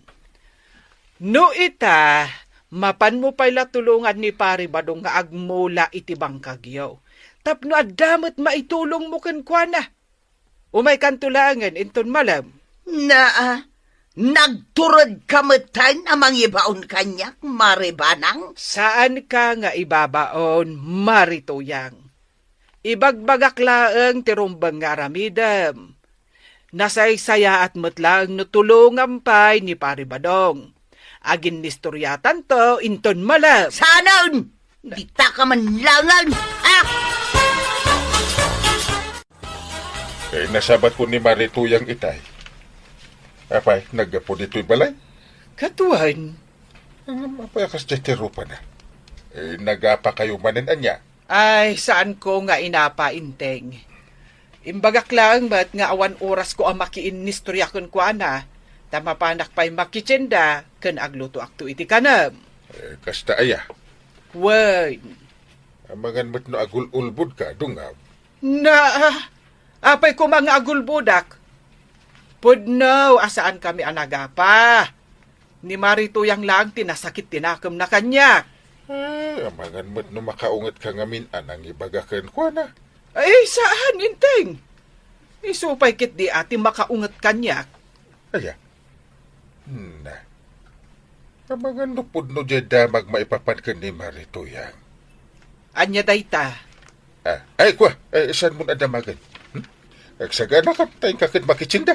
No ita, mapanmo pay la tulongan ni Pari Badong nga agmula iti bangkagyo. Tapno adda met maitulongmo kenkuana. Umaykanto laengen inton malem. Naa, nagturedka metten a mangibaon kaniak, Mari Banang? Saanka nga ibabaon, Mari Tuyang. Ibagbagak laeng ti rumbeng nga aramidem. Nasaysayaat met laeng no tulongam pay ni Pari Badong. Aginnistoriatanto inton malem. Saanen! Dita ka man laengen! Ah! Eh, nasabat ko ni Mari Tuyang itay. Apay, naggapu ditoy balay? Kaduan. Ngem apay a kasdiay ti rupana? Eh, nagapakayo manen ania? Ay, saanko nga inapa, Enteng. Imbagak laeng met nga awan orasko a makiinnistoria kenkuana, ta mapanak pay makitienda ken aglutoakto iti kanem. Eh, kasta aya? Wen. Amangan met no agul-ulbodka, Dungab. Na, apay koma nga agulbodak? Pudno a saankami a nagapa. Ni Mari Tuyang laeng ti nasakit ti nakemna kaniak. Eh, amangan met no makaungetka ngamin a nangibaga kenkuana. Ay, saan, Enteng? Isu pay ketdi a ti makaunget kaniak. Aya? Na. Amangan no pudno diay damag maipapan ken ni Mari Tuyang. Ania dayta? Ah, ay, kua, eh, saanmon a damagen? Hmm? Agsaganakan, ta inka ket makitienda.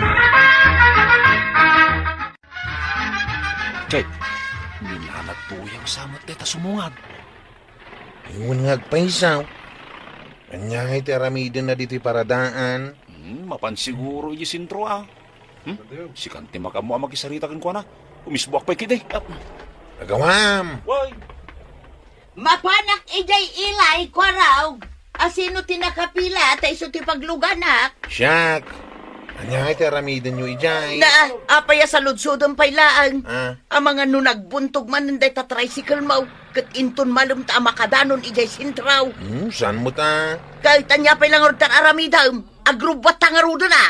Chay, ni Nana Tuyang sa met dayta sumungad. Ingon nga agpaysaw. Ania ngay ti aramidenna ditoy paradaan? Hmm, mapan siguro idiay sentro, ah. Hmm? Sikan ti makaammo a makisarita kenkuana. Umisboak pay ketdi. Ah. Agawam! Way! Mapanak idiay ilay, Kuaraw. Asino ti nakapila ta isu ti pagluganak? Siak. Ania ngay ti aramidenyo idiay? Na, apay a saludsodem pay laeng? Ah. Amangan no nagbuntog manen dayta tricycle mo, ket inton malem ta a makadanon idiay sentro. Hmm, saan met a? Ket ania pay la ngarud ti aramidem? Agrubbuatta ngaruden a.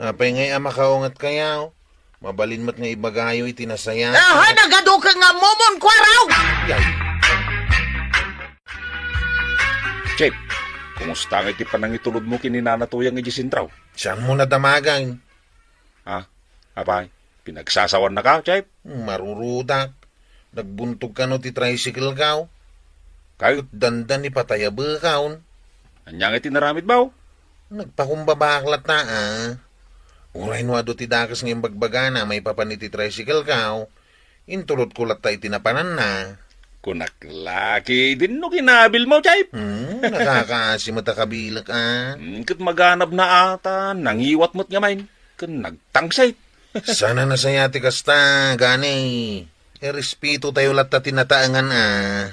Apay ngay a makaungetkayo? Mabalin met nga ibagayo iti nasayat. Aha, nagaduka nga momon, Kuaraw! Yay. Chip, kumusta nga iti panangitulodmo ken ni Nana Tuyang idiay sentro? Saanmo a damagen? Ha? Apay, pinagsasawannaka, Chip? Marurudak. Nagbuntog kano ti tricycle ko. Kay? Ket dandan ipatay a bekon. Ania nga iti naramidmo? Nagpakumbabaak latta, ah. Uray no adu ti dakes nga imbagbagana maipapan iti tricycle ko, intulodko latta iti napananna. Kunak la, ket dinno kinabilmo, Chip? Hmm, nakakaasi met a kabilek, ah. Hmm, ket maganabna a ta nangiwat met ngamin, ken nagtangsit. Saan a nasaya ti kasta, gani. Irespeto tayo latta ti nataengan, ah.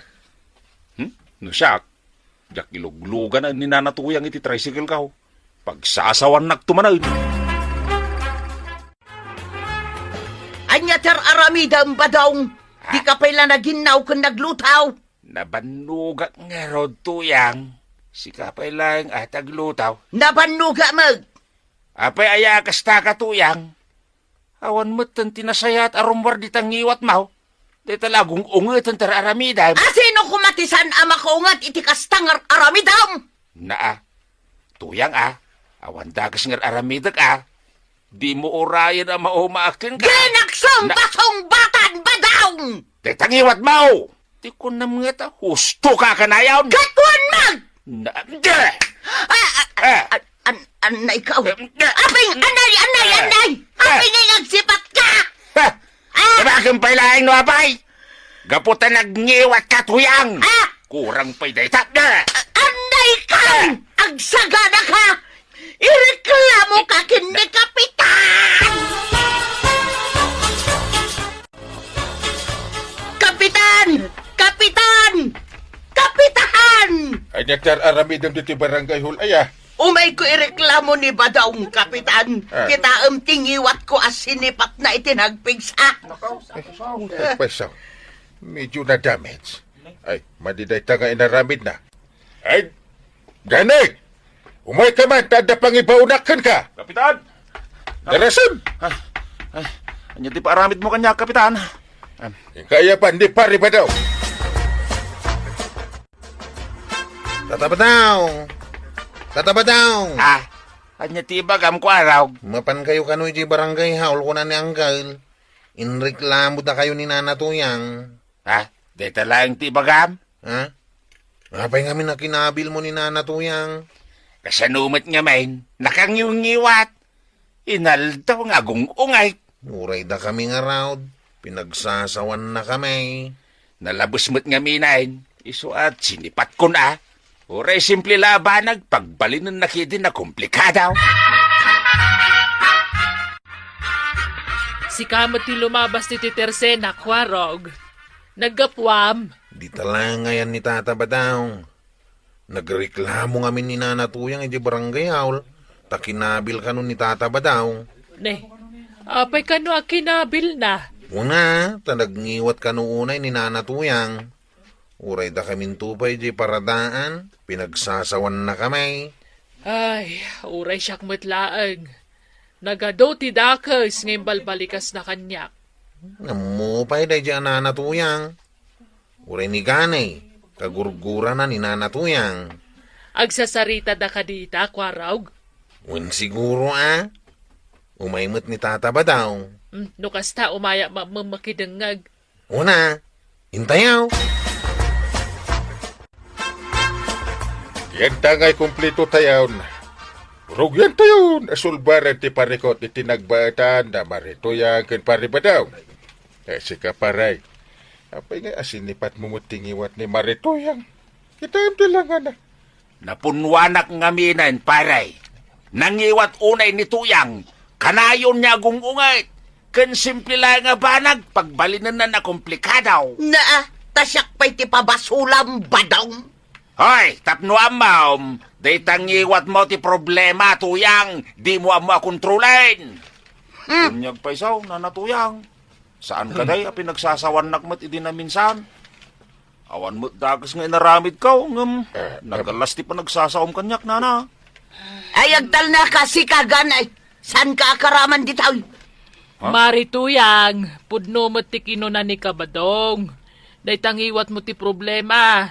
Hmm? No siak, diak iluglugan ni Nana Tuyang iti tricycle ko. Pagsasawannakto manen. Ania ti ar-aramidem, Badong? Dika pay la naginnaw ken nagluto? Nabannogak ngarud, Tuyang. Sika pay laeng a ti agluto. Nabannogak met. Apay aya a kastaka, Tuyang? Awan metten ti nasayaat a rummuar dita ngiwatmo. Dayta la agung-ungeten ti ar-aramidem. A sino koma ti saan a makaunget iti kasta nga ar-aramidem? Naa, Tuyang a, awan dakes nga ar-aramidek a. Dimo urayen a maumaak kenka. Dinaksom Na- basong batan, Badong! Dayta ngiwatmo! Ti kunam nga ta, husto ka kanayon! Ket wen met! Na, de! Ah, ah, Ah! ah, an-, anay ka, oh. Eh, eh. Apay, anay, anay, Eh. anay! Apay Eh. nga nagsipat ka! Ha! Ah! Sabagem pay laeng no apay! Gapu ta nagngiwat ka, Tuyang! Ah! Kurang pay dayta. Ah! Anay ka, Agsagana ka! Ireklamo ka ken ni Kapitan! Kapitan! Kapitan! Kapitan! Ania ti ar-aramidem ditoy barangay hall aya? Umayko ireklamo ni Badong, Kapitan. Ah. Kitaem ti ngiwatko a sinipatna iti nagpigsa. Ay, pwesaw. Medyo na-damage. Ay, madi dayta nga inaramidna. Ay, gani! Umayka man, ta adda pangibaonak kenka! Kapitan! Darason! Ay, ay, ania ti paaramidmo kaniak, Kapitan? An- Inka ayaban ni Pare Badong! Tata Badong! Tata Badong! Ah, ania ti ibagam, Kuarog? Mapankayo kano idiay barangay hall, kuna ni Angkel. Inreklamodakayo ni Nana Tuyang. Ha? Dayta laeng ti ibagam? Ha? Apay ngamin a kinabilmo ni Nana Tuyang? Kasano met ngamin? Nakangiwngiwat. Inaldaw nga agung-ungay. Uray dakami ngarud, pinagsasawannakami. Nalabes met ngamin, isu a sinipatkon a. Uray simple la a banag, pagbalinennak idi nakomplikado. Sika met ti lumabas ditoy tersenak, Kuarog. Naggapuam. Dita laeng ayan ni Tata Badong. Nagreklamo ngamin ni Nana Tuyang idiay barangay hall, ta kinabil kano ni Tata Badong. Ne, apay kano a kinabilna? Kuna, ta nagngiwat kano unay ni Nana Tuyang. Uray dakaminto pay idiay paradaan, pinagsasawannakami. Ay, uray siak met laeng. Nagadu ti dakes nga imbalbalikasna kaniak. Ammo pay daydiay a Nana Tuyang. Uray ni Ganay, kagurgurana ni Nana Tuyang. Agsasaritada kadita, Kuarog? Wen siguro a. Umay met ni Tata Badong. Mm, no kasta, umayak mammem makidengngeg. Una, intayaw. Yanta ngay kumpleto tayon. Rugyan tayon a sulbaren ti parikot iti nagbaetan da Mari Tuyang ken Pari Badong. Eh, sika, pare. Apay nga asinipatmo met ti ngiwat ni Mari Tuyang? Kitaem ti langana. Napunnuanak ngaminen, pare. Nangiwat unay ni Tuyang, kanayon nga agung-unget, ken simple laeng a banag, pagbalinenna a komplikado. Naa, ta siak pay ti pabasulam, Badong. Hoy, tapno ammom, dayta ngiwatmo ti problema, Tuyang, dimo ammo a kontrolen. Hmm. Unyag pay sao, Nana Tuyang. Saan ka, day, a pinagsasawannak met idi naminsan? Awan met dakes nga inaramidko, ngem Eh, eh. Nagallas ti panagsasaom kaniak, nana. Ay, agtalna ka, sika, Ganay. Saan ka akaraman ditoy? Ha? Mari Tuyang, pudno met ti kinuna ni Kabadong. Dayta ngiwatmo ti problema.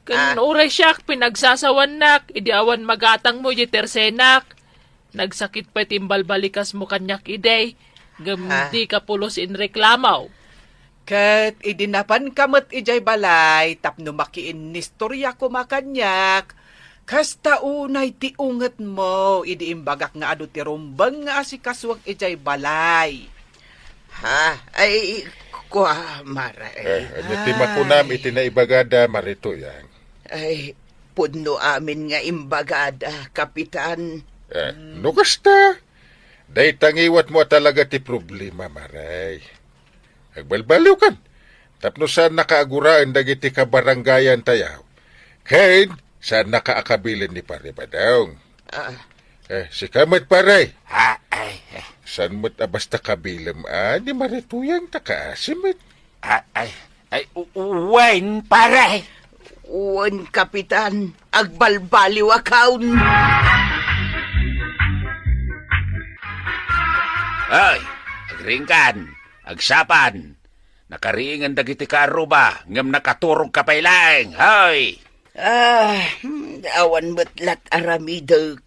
Ken Ah. uray siak, pinagsasawannak, idi awan magatangmo iti tersenak. Nagsakit pay ti imbalbalikasmo kaniak idi, ngem Ah. dika pulos inreklamo. Ket idi napanka met idiay balay tapno makiinnistorya koma kaniak, kasta unay ti ungetmo idi imbagak nga adu ti rumbeng nga asikasuek idiay balay. Ha? Ay, kua, Mare. Eh, ania ti Ay. makunam iti naibagada, Mari Tuyang? Ay, pudno amin nga imbagada, Kapitan. Eh, no kasta, dayta ngiwatmo a talaga ti problema, Mare. Agbalbaliwkan, tapno saannaka a guraen dagiti kabarangayantayo. Ken saannaka a kabilen ni Pare Badong. Ah. Eh, sika met, pare. Ah, ay, ay. Saan met a basta kabilem a ni Mari Tuyang ta kaasi met? Ah, ay, ay, u-, u-, wen, pare. Wen, Kapitan, agbalbaliwakon. Ay, agringkan, agsapan. Nakariingan dagiti kaarruba, ngem nakaturogka pay laeng. Hoy! Ah, hmm, awan met lat aramidek.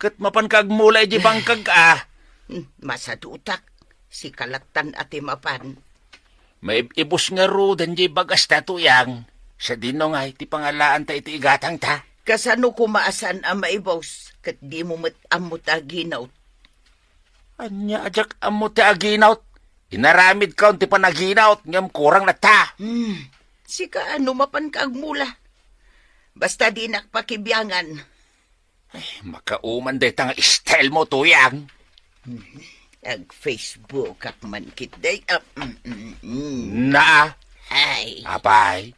Ket mapanka agmula iti bangkag, ah. Hmm, masadutak. Sika lattan a ti mapan. Maib-ibus ngaruden diay bagasta, Tuyang. Sadino ngay ti pangalaanta iti igatangta? Kasano koma a saan a maibus, ket dimo met ammo ti aginawt? Ania a diak ammo ti aginawt? Inaramidkon ti panaginawt ngem kurang latta. Hmm. Sika, no mapanka agmula? Basta dinak pakibiangan. Ay, makauman dayta nga style mo, Tuyang. Ag-Facebook ak man ketdi. Ah, mm, mm, mm. Na, Ay, apay,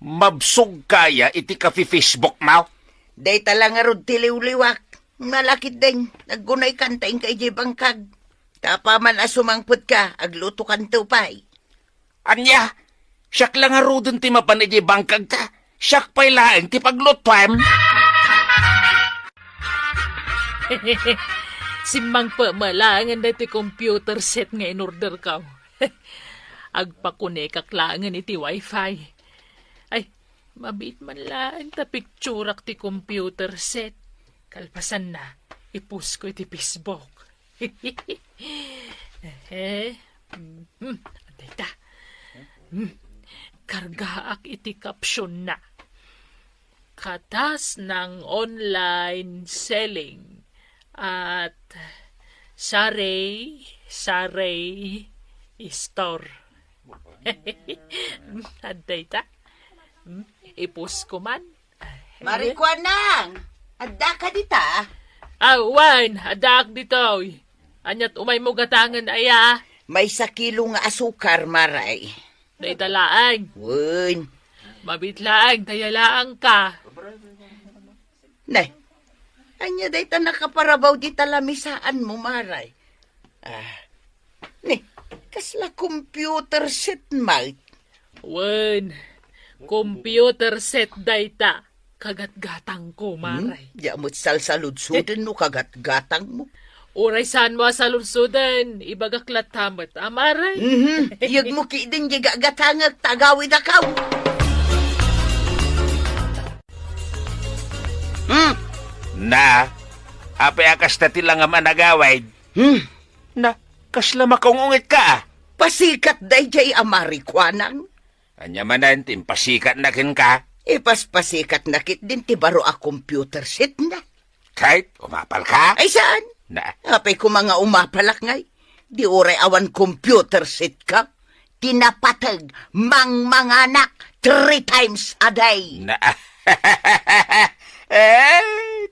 mabsog kaya iti kafi-Facebook mo? Dayta la ngarud ti liwliwak. Nalakit din. Aggunay kanta inka idiay bangkag. Tapaman a sumangpet ka, agluto kanto pay. Ania? Siak la ngaruden ti mapan idiay bangkagta. Siak pay laeng ti paglutuem. Simmangpet met laengen daytoy computer set nga in-order ko. Agpakonekak laengen iti wifi. Ay, mabiit man laeng ta picturak ti computer set. Kalpasanna, i-post ko iti Facebook. Eh, hmm, adda ita. Hmm, kargaak iti caption na. Katas ng online selling at sari-sari store. Adda ita. Hmm, i-post ko man. Mari Kuanang, adda ka dita? Awan, addaak ditoy. Aniat umaymo gatangen aya? Maysa kilo nga asukar, Maray. Dayta laeng. Wen. Mabit laeng, daya laeng ka. Ne, anya dayta nakaparabaw dita lamisaan mo, Maray? Ah, ne, kasla computer set, Mike? Wen, computer set dayta. Kagatgatang ko, Maray. Hmm? Di met salsaludsoden no kagatgatang mo. Uray saan mo a saludsoden, ibagak latta met, a, Maray. Mhm. Iyeg mo ketdin di gagatangek, ta agawidakaw. Hmm? Na, apay a kasta ti langam a nagawid? Hmm? Na, kasla makaung-ungit ka, a? Pasikat daydiay a Mari Kuanang. Ania manen ti impasikatna kenka? Ipaspasikatna ketdin ti baro a computer set na. Ket umapal ka? Ay, saan? Na. Apay koma nga umapalak ngay? Di uray awan computer set ka? Ti napateg, mangmanganak three times a day. Na. Eh,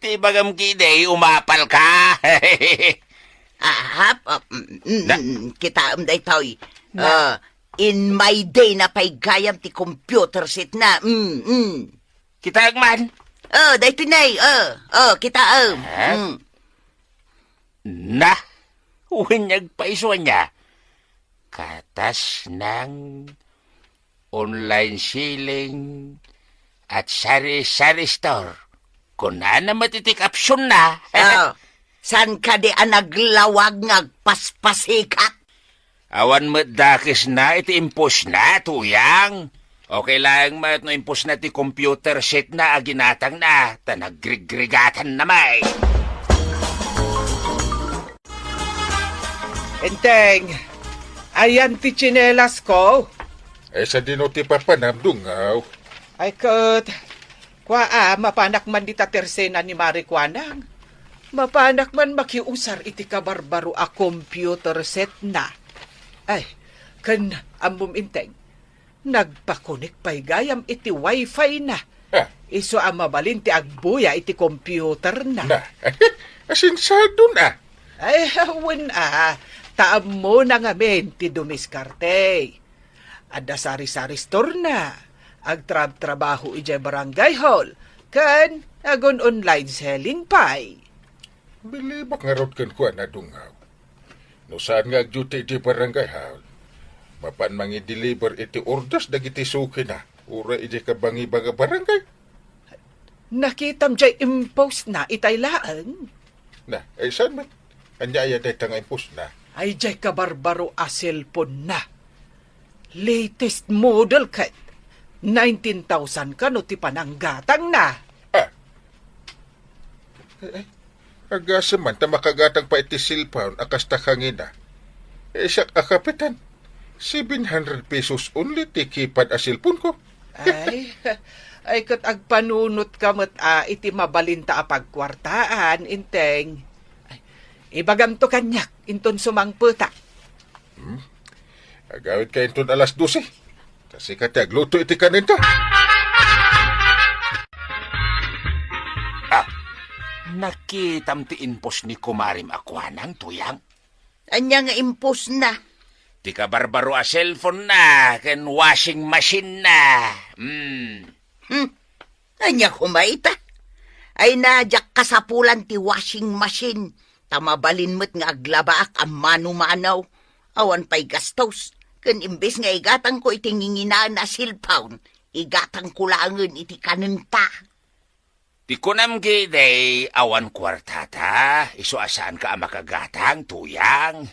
ti ibagam ketdi, umapal ka. Ah, ah, mm, mm, Na. mm, kitaem daytoy. Na. Ah, in my day na pay gayam ti computer set na. Mm, mm. Kitaek man. Oh, daytoy nay. Oh, oh, kitaem. Ah? Mm. Na, wen, agpayso ania? Katas ng online selling at sari-sari store. Kunana met iti caption na. Oh, saan kadi a naglawag nga agpaspasikat? Awan met dakesna iti impostna, Tuyang. Okay laeng met no impostna ti computer set na a ginatangna, ta nagrigrigatanna met. Enteng, ayan ti tsinelas ko. Ay, sadino ti papanam, Dungaw? Ay, ket, kua, a, mapanak man dita tersena ni Mari Kuanang. Mapanak man makiusar iti kabarbaro a computer set na. Ay, ken ammom, Enteng, nagpakonek pay gayam iti wifi na. Ah. Isu a mabalin ti agbuya iti computer na. Na, asinsadon, a. Ay, wen, a, ta ammona ngamin ti dumiskarte. Adda sari-sari store na. Agtrabtrabaho idiay barangay hall. Ken agun-online selling pay. Bilibak ngarud kenkuana, Dungaw. No saan nga agduty idiay barangay hall, mapan mangideliver iti orders dagiti sukina, uray idiay kabangiba nga barangay. Nakitam jay impostna itay laeng? Na, ay saan met? Ania aya dayta nga impostna? Ay jay kabarbaro a cellphone na. Latest model ket nineteen thousand kano ti pananggatangna. Ah. Eh, eh. Agasem man ta makagatang pay iti cellphone a kasta kangina. Eh, siak a kapitan, seven hundred pesos only ti keypad a cellphone ko. Ay, ay, ket agpanunot ka met a iti mabalinta a pagkuartaan, Enteng. Ay, ibagamto kaniak, inton sumangpetak. Hmm? Agawidka inton alas dose. Kasikata ti agluto iti kanenta. Nakitam ti impos ni kumarim a kuanang, Tuyang? Ania nga impos na? Ti kabarbaro a cellphone na ken washing machine na. Hmm. Hmm. Ania koma ita? Ay na, diak kasapulan ti washing machine. Ta mabalin met nga aglabaak a mano-mano. Awan pay gastos. Ken imbes nga igatangko iti nginginaen a cellphone, igatangko laengen iti kanenta. Ti kunam ketdi, awan kuartata, isu a saanka a makagatang, Tuyang.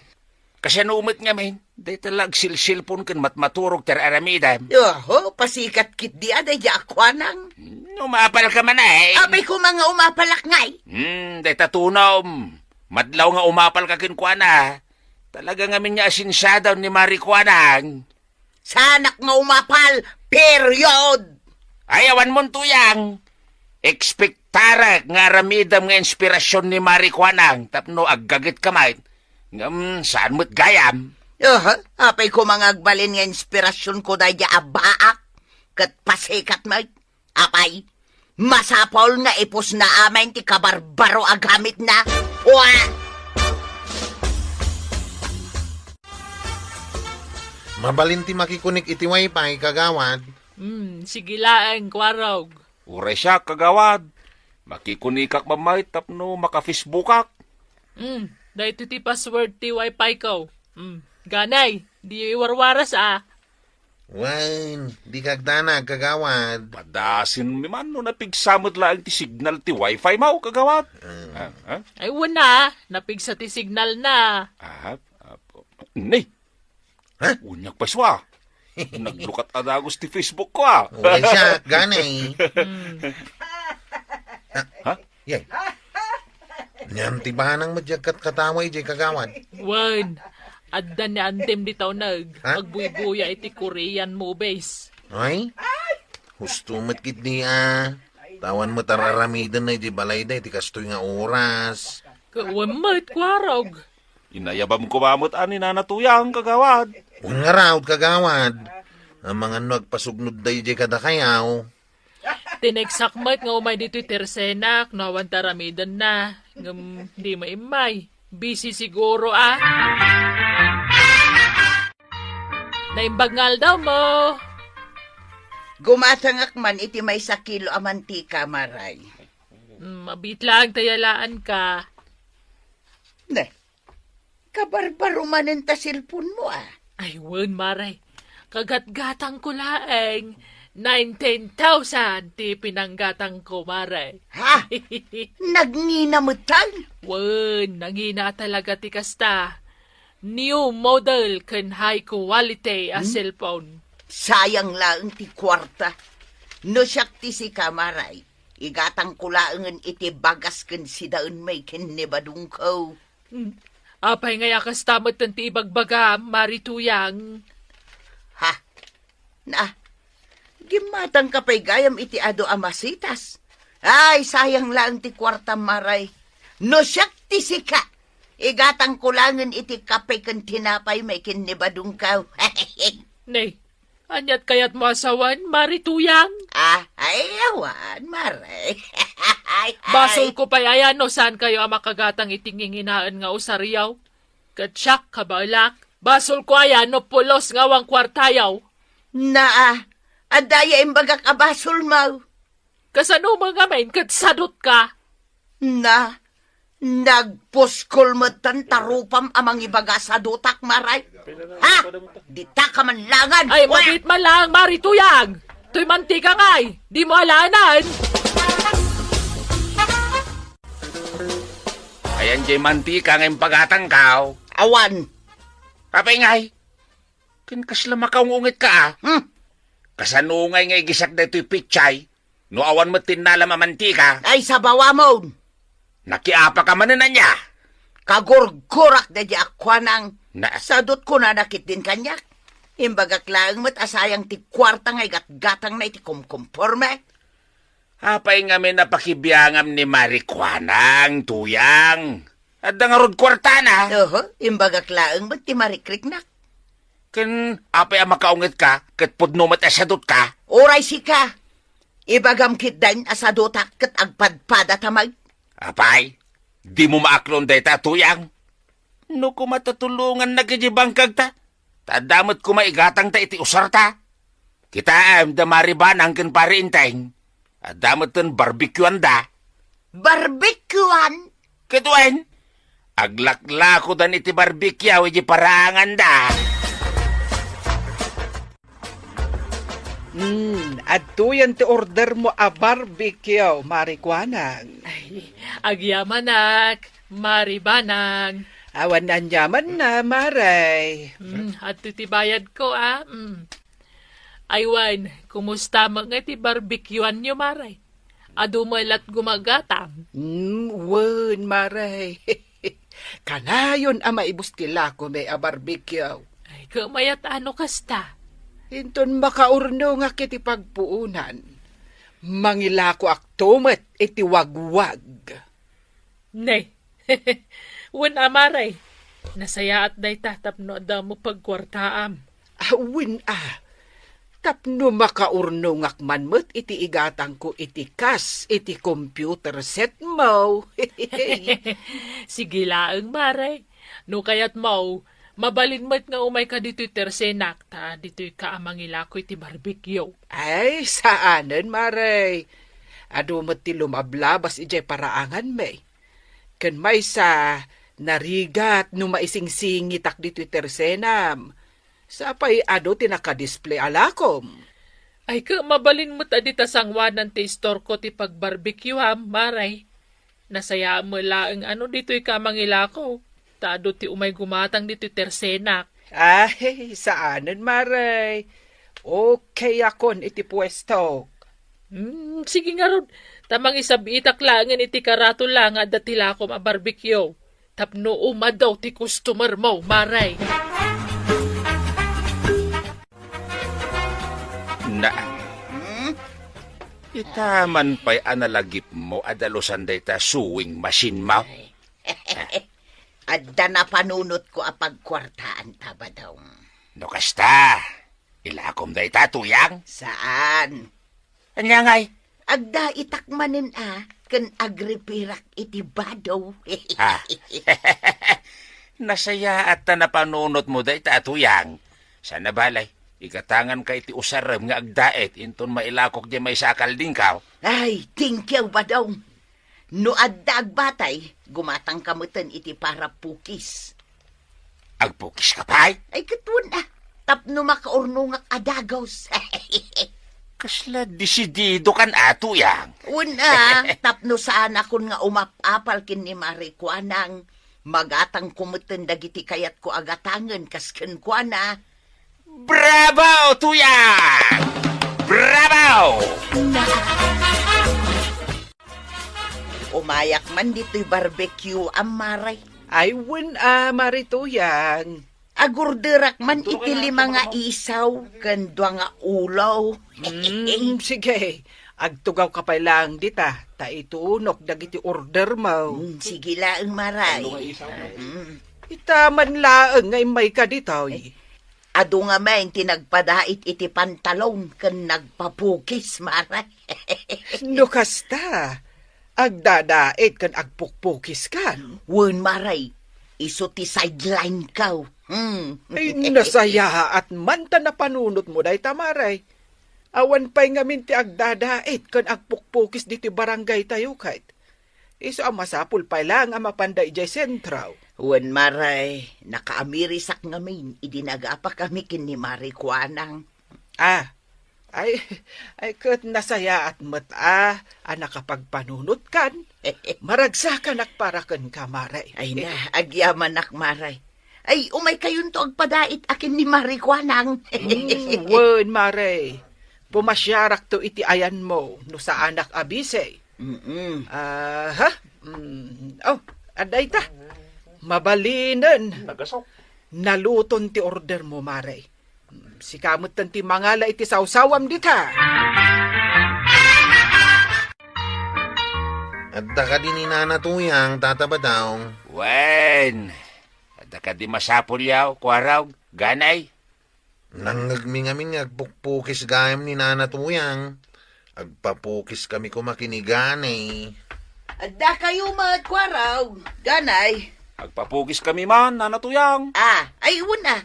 Kasano met ngamin, dayta la agsilsilpon ken matmaturog ti ar-aramidem? Oho, pasikat ketdi a daydi a kuanang. Hmm, umapalka man, eh. Apay koma nga umapalak ngay? Hmm, dayta tunom. Madlaw nga umapalka kenkuana. Talaga ngamin nga asensiada ni Mari Kuanang. Saanak nga umapal, period! Ay, awan mon, Tuyang. Ekspektarek nga aramidem nga inspirasyon ni Mari Kuanang tapno aggagetka met. Ngem saan met gayam. Aha, apay koma nga agbalin nga inspirasyonko daydi a baak ket pasikat met. Apay, masapul nga ipusna amin ti kabarbaro a gamitna. Pua! Mabalin ti makikunik iti wifi, kagawad. Hmm, sige laeng, Kuarog. Uray siak, kagawad. Makikunikak met tapno maka-Facebookak. Hmm, daytoy ti password ti wifi ko. Hmm, ganay, di warwaras a. Wen, dika agdanag, kagawad. Padasenmi man no napigsa met laeng ti signal ti wifi mo, kagawad. Mm. Ah, ah? Ay, wen a, napigsa ti signal na. Ah, ah, ni? Ha? Unyak pa isua. Naglukat a dagus ti Facebook ko, ah. Uray siak, gani. Hmm. Ha? Yay. Ngem ti banang met diay agkatkatawa idiay, kagawad. Wen, adda ni Antem dita uneg, Ha? agbuybuya iti Korean movies. Ay? Husto met ketdi a. Awan met ar-aramidenna idiay balayda iti kastoy nga oras. Ket wen met, Kuarog. Inayabam koma met a ni Nana Tuyang, kagawad. Wen ngarud, kagawad. Amangan no agpasugnod daydiay kadakayo. Tineksak met nga umay ditoy tersenak no awan ti aramidenna. Ngem di maimmay. Busy siguro a. Naimbag nga aldaw mo. Gumatangak man iti maysa kilo a mantika, Maray. Mm, mabiit laeng ta yalaanka. Ne, kabarbaro manen ta cellphone mo, ah. Ay, wen, Maray. Kagatgatangko laeng. Nineteen thousand ti pinanggatangko, Maray. Ha? Nagngina metten? Wen, nangina talaga ti kasta. New model ken high quality a Hmm? cellphone. Sayang laeng ti kuarta. No siak ti sika, Maray, igatangko laengen iti bagas ken sidaen may ken ni Badungko. Hmm. Apay ngay a kasta metten ti ibagbaga, Mari Tuyang? Ha? Na, gimmatangka pay gayam iti adu a masitas. Ay, sayang laeng ti kuarta, Maray. No siak ti sika, igatangko laengen iti kape ken tinapay may ken ni Badungko. Nay, aniat kayatmo a sawen, Mari Tuyang? Ah, ay, awan, Maray. Ay, ay. Basolko pay aya no saankayo a makagatang iti nginginaen nga usaryo? Ket siak, kabaelak, basolko aya no pulos nga awan kuartayo? Naa, adda aya imbagak a basolmo? Kasano met ngamin ket sadutka? Na, nagpuskol metten ta rupam a mangibaga a sadutak, Maray. Ha? Ditaka man laengen. Ay, Wa! Mabiit man laeng, Mari Tuyang. Toy mantika ngay, dimo alaenan. Ayan jay mantika nga impagatangko. Awan. Apay ngay? Ken kasla makaung-ungetka, ah? Hmm? Kasano ngay nga igisak daytoy pitsay no awan met ti innalam a mantika? Ay, sabawamon! Nakiapaka manen ania? Kagurgurak daydi a kuanang. Na- Sadot kunana ketdin kaniak. Imbagak laeng met a sayang ti kuarta nga igatgatangna iti kumkumporme. Apay ngamin a pakibiangam ni Mari Kuanang, Tuyang? Adda ngarud kuartana? Oho, imbagak laeng met ti marikriknak. Ken apay a makaungetka ket pudno met a sadutka? Uray sika, ibagam ketdin a sadutak ket agpadpadata met. Apay, dimo maaklon dayta, Tuyang? No koma ta tulongannak iti bangkagta, ta adda met koma igatangta iti usarta. Kitaem da Mari Banang ken Pari Enteng. Adda metten barbecueanda. Barbecuean? Ket wen, aglaklakodan iti barbecue iti paraanganda. Hmm, adtoyen ti ordermo a barbecue, Mari Kuanang. Ay, agyamanak, Mari Banang. Awan aniamanna, Mare. Hmm, adtoy ti bayadko, a. Hmm. Ay wen, kumusta met nga ti barbecueanyo, Mare? Adu met la't gumagatang? Hmm, wen, Mare. Kanayon a maibus ti lakomi a barbecue. Ay, ket mayat a no kasta. Inton makaurnongak iti pagpuonan, mangilakoakto met iti wagwag. Ne. Wen a, Mare. Nasayaat dayta tapno adda met pagkuartaam. A, wen a. Tapno makaurnongak man met iti igatangko iti kas iti computer setmo. Sige laeng, Mare. No kayatmo, mabalin met nga umayka ditoy tersenak, ta ditoyka a mangilako iti barbecue. Ay, saanen, Mare. Adu met ti lumablabas idiay paraanganmi. Ken maysa, narigat no maisingsingitak ditoy tersenam. Sapay adu ti nakadisplay a lakom. Ay, ket mabalin met a dita sanguanan ti istorko ti pagbarbecueam, Mare. Nasayaat met laeng a no ditoyka mangilako, ta adu ti umay gumatang ditoy tersenak. Ay, saanen, Mare. Okay akon iti puestok. Hmm, sige ngarud, ta mangisab-itak laengen iti karatula nga adda ti lakom a barbecue. Tapno umadaw ti customermo, Mare. Na, Hmm? Ita man pay a nalagipmo a dalusan dayta sewing machine-mo? Ay. Adda napanunotko a pagkuartaanta, Badong. No kasta, ilakom dayta, Tuyang? Saan? Ania ngay? Agdaitak manen a, ken agripirak iti bado. Ha? Nasayaat ta napanunotmo dayta a Tuyang. Sana balay, igatanganka iti usarem nga agdait inton mailakok diay maysa a kaldingko. Ay, thank you, Badong. No adda agbatay, gumatangka meten iti para pukis. Agpukiska pay? Ay, ket wen a, tapno makaurnongak a dagus. Kasla desididokan a, Tuyang. Wen a, tapno saanakon nga umap-apal ken ni Mari Kuanang, magatangko meten dagiti kayatko a gatangen kas kenkuana. Bravo, Tuyang! Bravo! Umayak man ditoy barbecue, a, Mare. Ay, wen a, Mari Tuyang. Agorderak man iti lima nga isaw ken dua nga ulo. Mm, sige. Agtugawka pay laeng dita, ta itunok dagiti ordermo. Mm, sige laeng, Mare. Mm. Ita man laeng nga immayka ditoy. Adu ngamin ti nagpadait iti pantalon ken nagpapukis, Mare. No kasta, agdadait ken agpukpukiskan? Wen, Mare, isu ti sidelineko. Hmm. Ay, nasayaat man ta napanunotmo dayta, Mare. Awan pay ngamin ti agdadait ken agpukpukis ditoy barangaytayo ket. Isu a masapul pay laeng a mapanda idiay sentro. Wen, Mare, nakaamirisak ngamin idi nagapakami ken ni Mari Kuanang. Ah, ay, ay, ket nasayaat met a, a nakapagpanunotkan. Maragsakanak para kenka, Mare. Ay na, agyamanak, Mare. Ay, umaykayonto agpadait a ken ni Mari Kuanang. Mm, wen, Mare. Pumasiarakto iti ayanmo no saanak a bisi. Mm-mm. Aha. Mm. Oh, adda ita. Mabalinen. Nagasok. Naluton ti ordermo, Mare. Mm, sika metten ti mangala iti sawsawam dita. Adda kadi ni Nana Tuyang, Tata Badong? Wen. Adda kadi masapulyo, Kuarog, Ganay? Nangngegmi ngamin nga agpukpukis gayam ni Nana Tuyang. Agpapukiskami koma ken ni Ganay. Adda kayo met, Kuarog. Ganay. Agpapukiskami man, Nana Tuyang. Ah, ay, una.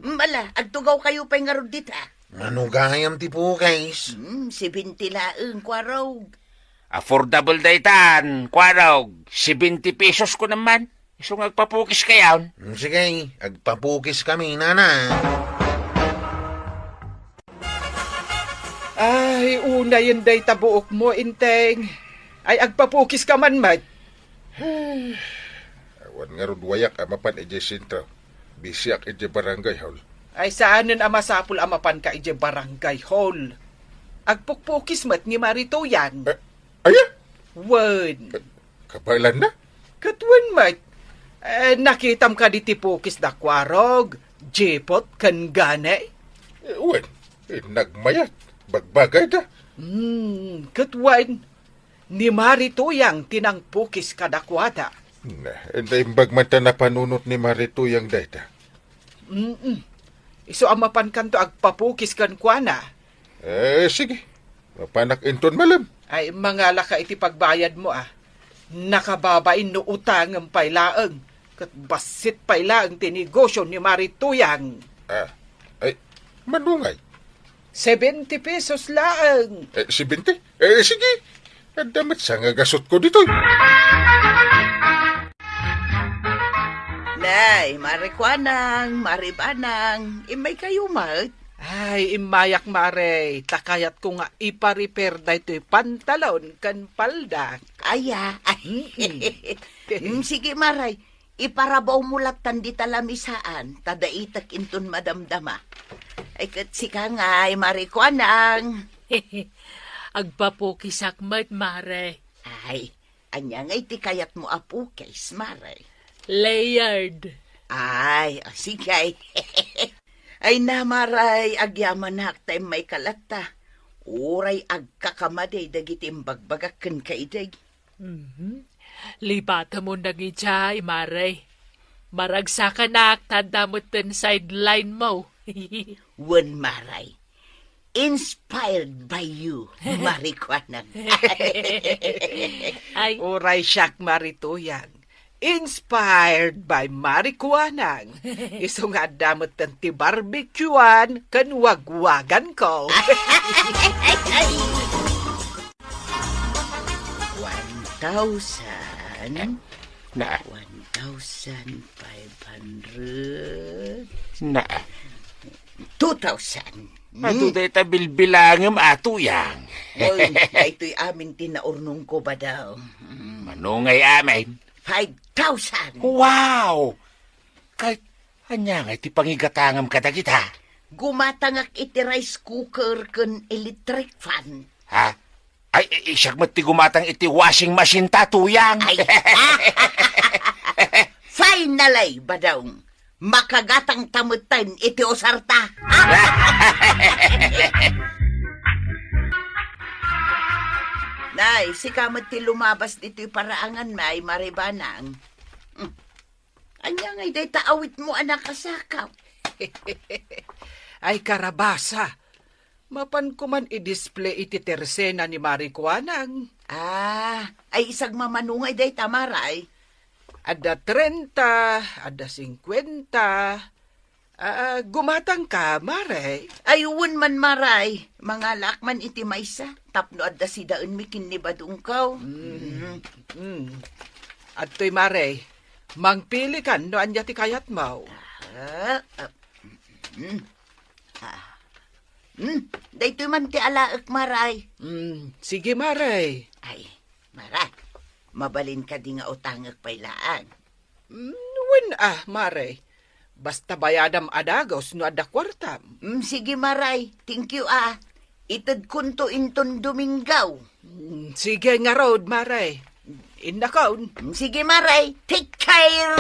Mala, agtugawkayo pay ngarud dita. Ano gayam ti pukis? Hmm, seventy laeng, Kuarog. Affordable daytan, Kuarog. Seventy pesos ko naman. Isu nga agpapukiskayon. Hmm, sige, agpapukiskami, Nana. Ay, unayen dayta buokmo, Enteng. Ay, agpapukiska man met. Awan ngarud wayak a mapan idiay sentro. Bisiak idiay barangay hall. Ay, saanen a masapul a mapanka idiay barangay hall. Agpukpukis met ni Mari Tuyang. Eh, aya? Wen. Eh, kabaelanna? Ket wen met. Eh, nakitam kadi ti pukis da Kuarog, Jipot, ken Gane? Eh, wen. Eh, nagmayat. Bagbagayda. Hmm, ket wen. Ni Mari Tuyang ti nangpukis kadakuada. Na, naimbag man ta napanunot ni Mari Tuyang dayta. Mm-mm. Isu a mapankanto agpapukis kenkuana. Eh, sige. Mapanak inton malem. Ay, mangalaka iti pagbayadmo, a. Nakababain no utangem pay laeng, ket bassit pay laeng ti negosio ni Mari Tuyang. Ah, ay, manungay. Seventy pesos laeng. Eh, seventy? Eh, sige. Adda met sa nga gasutko ditoy. Nay, Mari Kuanang, Mari Banang, immaykayo met? Ay, immayak, Mare. Ta kayatko nga ipa-repair daytoy pantalon ken palda. Aya. Mm-mm. Mm, sige, Mare. Iparabawmo lattan dita lamisaan, ta daitek inton madamdama. Ay, ket sika ngay, Mari Kuanang. Agpapukisak met, Mare. Ay, ania ngay ti kayatmo a pukis, Mare? Layered. Ay, o, sige. Ay na, Mare, agyamanak ta immayka latta. Uray agkakamadi dagiti imbagbagak kenka idi. Mhm. Libatemon dagidiay, Mare. Maragsakanak ta adda metten sideline mo. Wen, Mare. Inspired by you, Mari Kuanang. Ay. Uray siak, Mari Tuyang. Inspired by Mari Kuanang. Isu nga adda metten ti barbecuean ken wagwagan ko. One thousand. Na. One thousand five hundred. Na. Two thousand. Adu, hmm, dayta bilbilangem, a Tuyang. Oy, daytoy amin ti naurnongko, Badong. Hmm. Mano ngay amin? Five thousand. Wow! Ket ania ngay ti pangigatangem kadagita? Gumatangak iti rice cooker ken electric fan. Ha? Ay, i-, siak met ti gumatang iti washing machine ta, Tuyang. Ay. Finally, Badong. Makagatang ta metten iti usarta. Nay, sika met ti lumabas ditoy paraangan, Nay, Mari Banang. Hmm. Ania ngay dayta awitmo a nakasakaw? Ay, karabasa. Mapanko man i-display iti tersena ni Mari Kuanang. Ah, ay, isagmamano ngay dayta, Mare? Adda trenta, adda singkuenta. Ah, gumatangka, Mare? Ay, wen man, Mare. Mangalaak man iti maysa tapno adda sidaenmi ken ni Badongko. Mm. Mm. Mm. Adtoy, Mare. Mangpilikan no ania ti kayatmo. Ah, ah, mm. Ah. Hmm, daytoy man ti alaek, Mare. Hmm, sige, Mare. Ay, Mare, mabalin kadi nga utangek pay laeng? Hmm, wen a, Mare. Basta bayadam a dagus no adda kuartam. Hmm, sige, Mare. Thank you, a. Itedkonto inton Domingo. Hmm, sige ngarud, Mare. Innakon. Sige, Mare. Take care!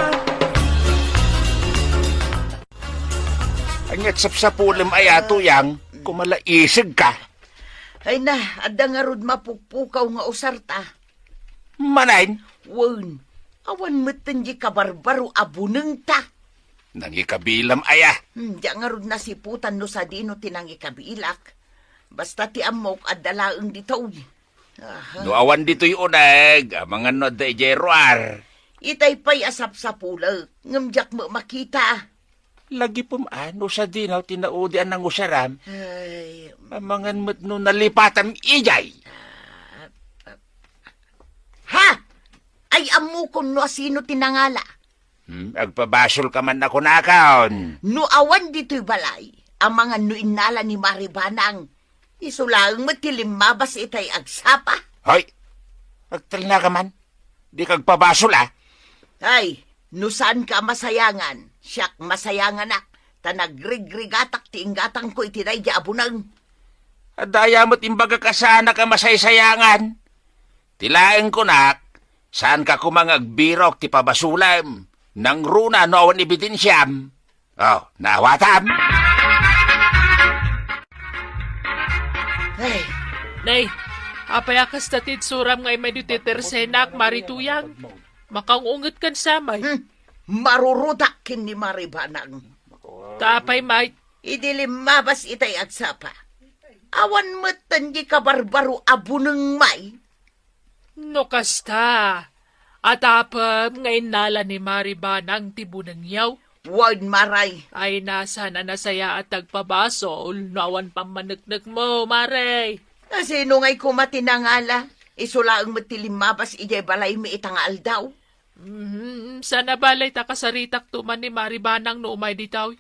Ania't sapsapulem aya, Tuyang, kumalaisegka? Ay na, adda ngarud mapukpukaw nga usarta. Manen? Wen, awan metten di kabarbaro a bunengta. Nangikabilam aya? Hmm, dia ngarud nasiputan no sadino ti nangikabilak. Basta ti ammok, adda laeng ditoy. Aha. No awan ditoy uneg, amangan no adda idiay ruar. Itay pay a sapsapulek, ngem diak met makita. Lagipem a, no sadino ti naudi a nangusaram. Ay. Amangan met no nalipatam idiay. Ah, ah. Ha? Ay, ammokon no asino ti nangala. Hmm, agpabasol ka man a kunakon. No awan ditoy balay, amangan no innala ni Mari Banang. Isu laeng met ti limmabas itay agsapa. Hoy! Agtalna ka man. Di ka agpabasol, ah. Ay, no saan ka masayangan, siak masayanganak, ta nagrigrigatak ti inggatangko iti daydi a buneng. Adda aya met imbagak a saanak a masaysayangan? Ti laeng kunak, saanka koma nga agbirok ti pabasolem. Nangruna no awan ebidensiam. Oh, naawatam? Ay. Nay, apay a kasta ti itsuram nga immay ditoy tersenak, Mari Tuyang? Makaung-unget kan samay. Hmm, marurudak ken ni Mari Banang. Ta apay met? Idi limmabas itay agsapa, awan metten di kabarbaro a buneng may. No kasta, atapem nga innala ni Mari Banang ti bunengyo? Wen, Maray. Ay, nasaan a nasayaat ti agpabasol no awan pammaneknekmo, Maray? Asino ngay koma ti nangala? Isu laeng met ti limmabas idiay balaymi ita nga aldaw. Mhm, saan a balay ta kasaritakto man ni Mari Banang no umay ditoy.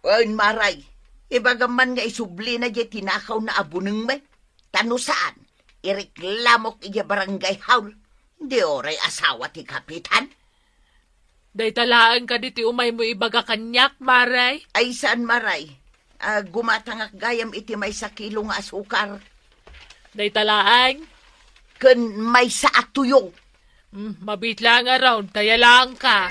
Wen, Maray, ibagam man nga isublina diay tinakawna a bunengmi. Ta no saan, ireklamok idiay barangay hall. Di uray asawa ti kapitan? Dayta laeng kadi ti umaymo ibaga kaniak, Maray? Ay, saan, Maray. Ah, gumatangak gayam iti maysa kilo nga asukar. Dayta laeng? Ken maysa a tuyo. Hmm, mabiit laeng a round, ta yalaangka.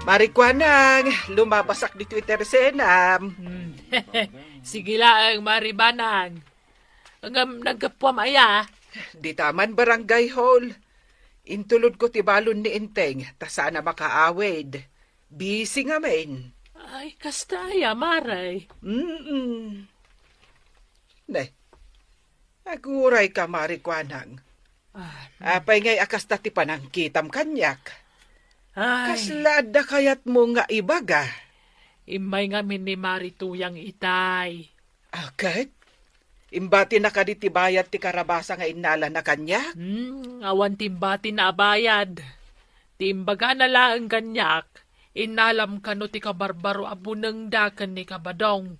Mari Kuanang, lumabasak ditoy tersenam. Hmm. Sige laeng, Mari Banang. Ngem naggapuam aya? Dita man barangay hall. Intulodko ti balon ni Enteng, ta saan a makaawid. Busy ngamin. Ay, kasta aya, Maray? Mm-mm. Ne, aguray ka, Mari Kuanang. Ah, apay ngay a kasta ti panangkitam kaniak? Ay. Kasla adda kayatmo nga ibaga? Immay ngamin ni Mari Tuyang itay. Aket? Imbatina kadi ti bayad ti karabasa nga innalana kaniak? Hmm, awan ti imbatina a bayad. Ti imbagana laeng kaniak, innalam kano ti kabarbaro a bunengda ken ni Kabadong.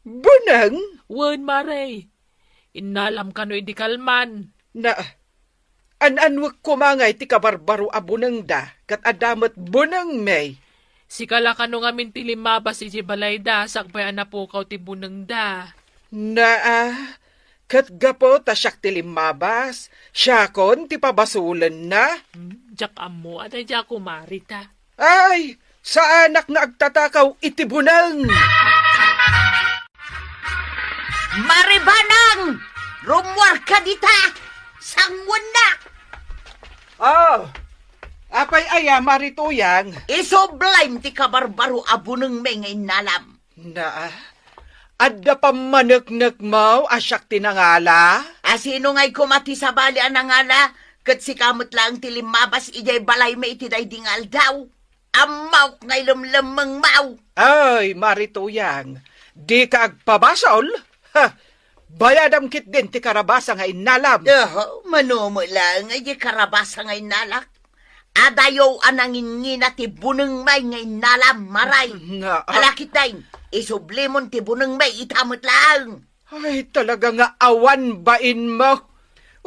Buneng? Wen, Maray. Innalam kano idi kalman. Na, an-anwek koma ngay ti kabarbaro a bunengda, ket adda met bunengmi. Sika la kano ngamin ti limmabas iti balayda, sakbay a napukaw ti bunengda. Na, ket gapu ta siak ti limmabas, siakon ti pabasolenna. Hmm, diak ammo, adda diak kumarita. Ay, saanak nga agtatakaw iti buneng. Mari Banang! Rummuarka dita! Sanguennak! Oh, apay aya, Mari Tuyang? Isublim ti kabarbaro a bunengmi nga innalam. Na, adda pammaneknekmo a siak ti nangala? Asino ngay koma ti sabali a nangala? Ket sika met laeng ti limmabas idiay balaymi iti daydi nga aldaw. Ammok nga ilemlemmengmo. Ay, Mari Tuyang, dika agpabasol? Ha, bayadam ketdin ti karabasa nga innalam. Oho, mano met laeng a diay karabasa nga innalak. Adayo a nanginngina ti bunengmi nga innalam, Maray. Nga, ah. Ala ketdin, isublimon ti bunengmi ita met laeng. Ay, talaga nga awan bainmo.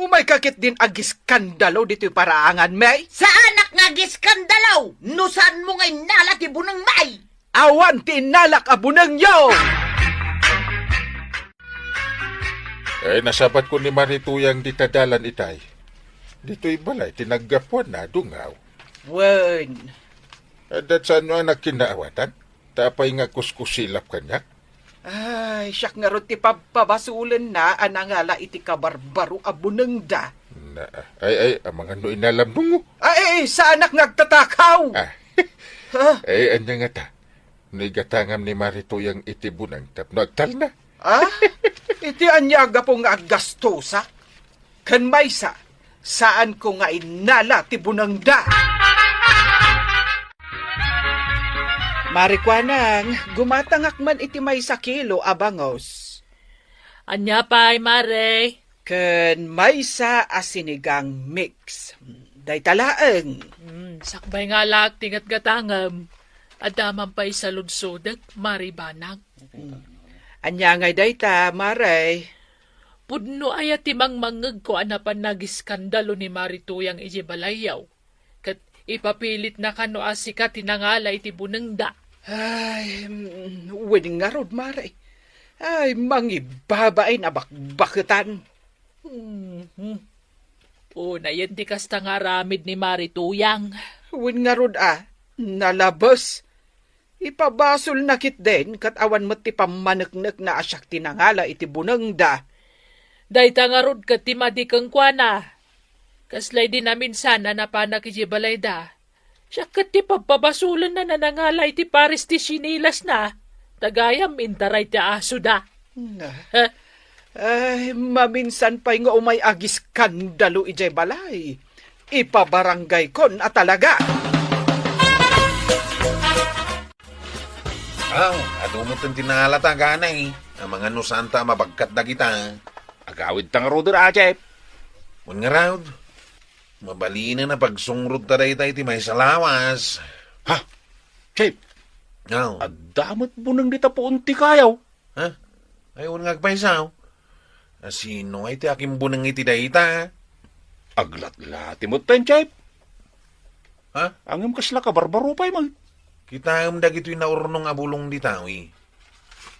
Umayka ketdin agiskandalo ditoy paraanganmi. Saanak nga agiskandalo no saanmo nga innala ti bunengmi. Awan ti innalak a bunengyo! Eh, nasabatkon ni Mari Tuyang dita dalan itay. Ditoy balay ti naggapuanna, dungaw. Wen. Adda saanyo a nagkinnaawatan? Ta apay nga kuskusilap kaniak? Ay, siak ngarud ti pabpabasolenna a nangala iti kabarbaro a bunengda. Na, ay, ay, amangan no innalam dungo. Ay, ay, saanak nga agtatakaw! Ah. Ha? Ay, ania ngata? No igatangam ni Mari Tuyang iti buneng tapno agtalna. Ah? Iti ania a gapu nga aggastosak? Ken maysa, saanko nga innala ti bunengda. Mari Kuanang, gumatangak man iti maysa kilo a bangus. Ania pay, Mare? Ken maysa a sinigang mix. Dayta laeng. Hmm, sakbay nga laak ti gatgatangem. Adda man pay saludsodek, Mari Banang. Hmm. Ania ngay dayta, Mare? Pudno aya ti mangmangngegko a napan nagiskandalo ni Mari Tuyang idiay balayyo? Ket ipapilitna kano a sika ti nangala iti bunengda? Ay, mm, wen ngarud, Mare. Ay, mangibabain a bakbaketan. Mhm. Unayen ti kasta nga aramid ni Mari Tuyang. Wen ngarud a, nalabes. Ipabasolna ketdin ket awan met ti pammaneknekna a siak ti nangala iti bunengda. Dayta ngarud ket ti madi kenkuana. Kasla idi naminsan a napanak idiay balayda, siak ket ti pabpabasolenna a nangala iti pares ti sinilasna, ta gayam intaray ti asoda. Na. Ha? Ay, maminsan pay nga umay agiskandalo idiay balay. Ipabarangaykon a talaga. Aw, adu met ti nalata, gani. Amangan no saanta a mabagkat dagita. Agawidta ngaruden, Jeff. Wen ngarud, mabalinen a pagsungrod ta dayta iti maysa lawas. Ha? Jeff? Aw. Adda met buneng dita puon ti kayo. Ha? Ay, wen nga agpayso. Asino ngay ti akimbuneng iti dayta? Aglatlati met ten, Jeff. Ha? Ngem kasla kabarbaro pay man. Kitaem dagitoy naurnong a bulong dita, wi.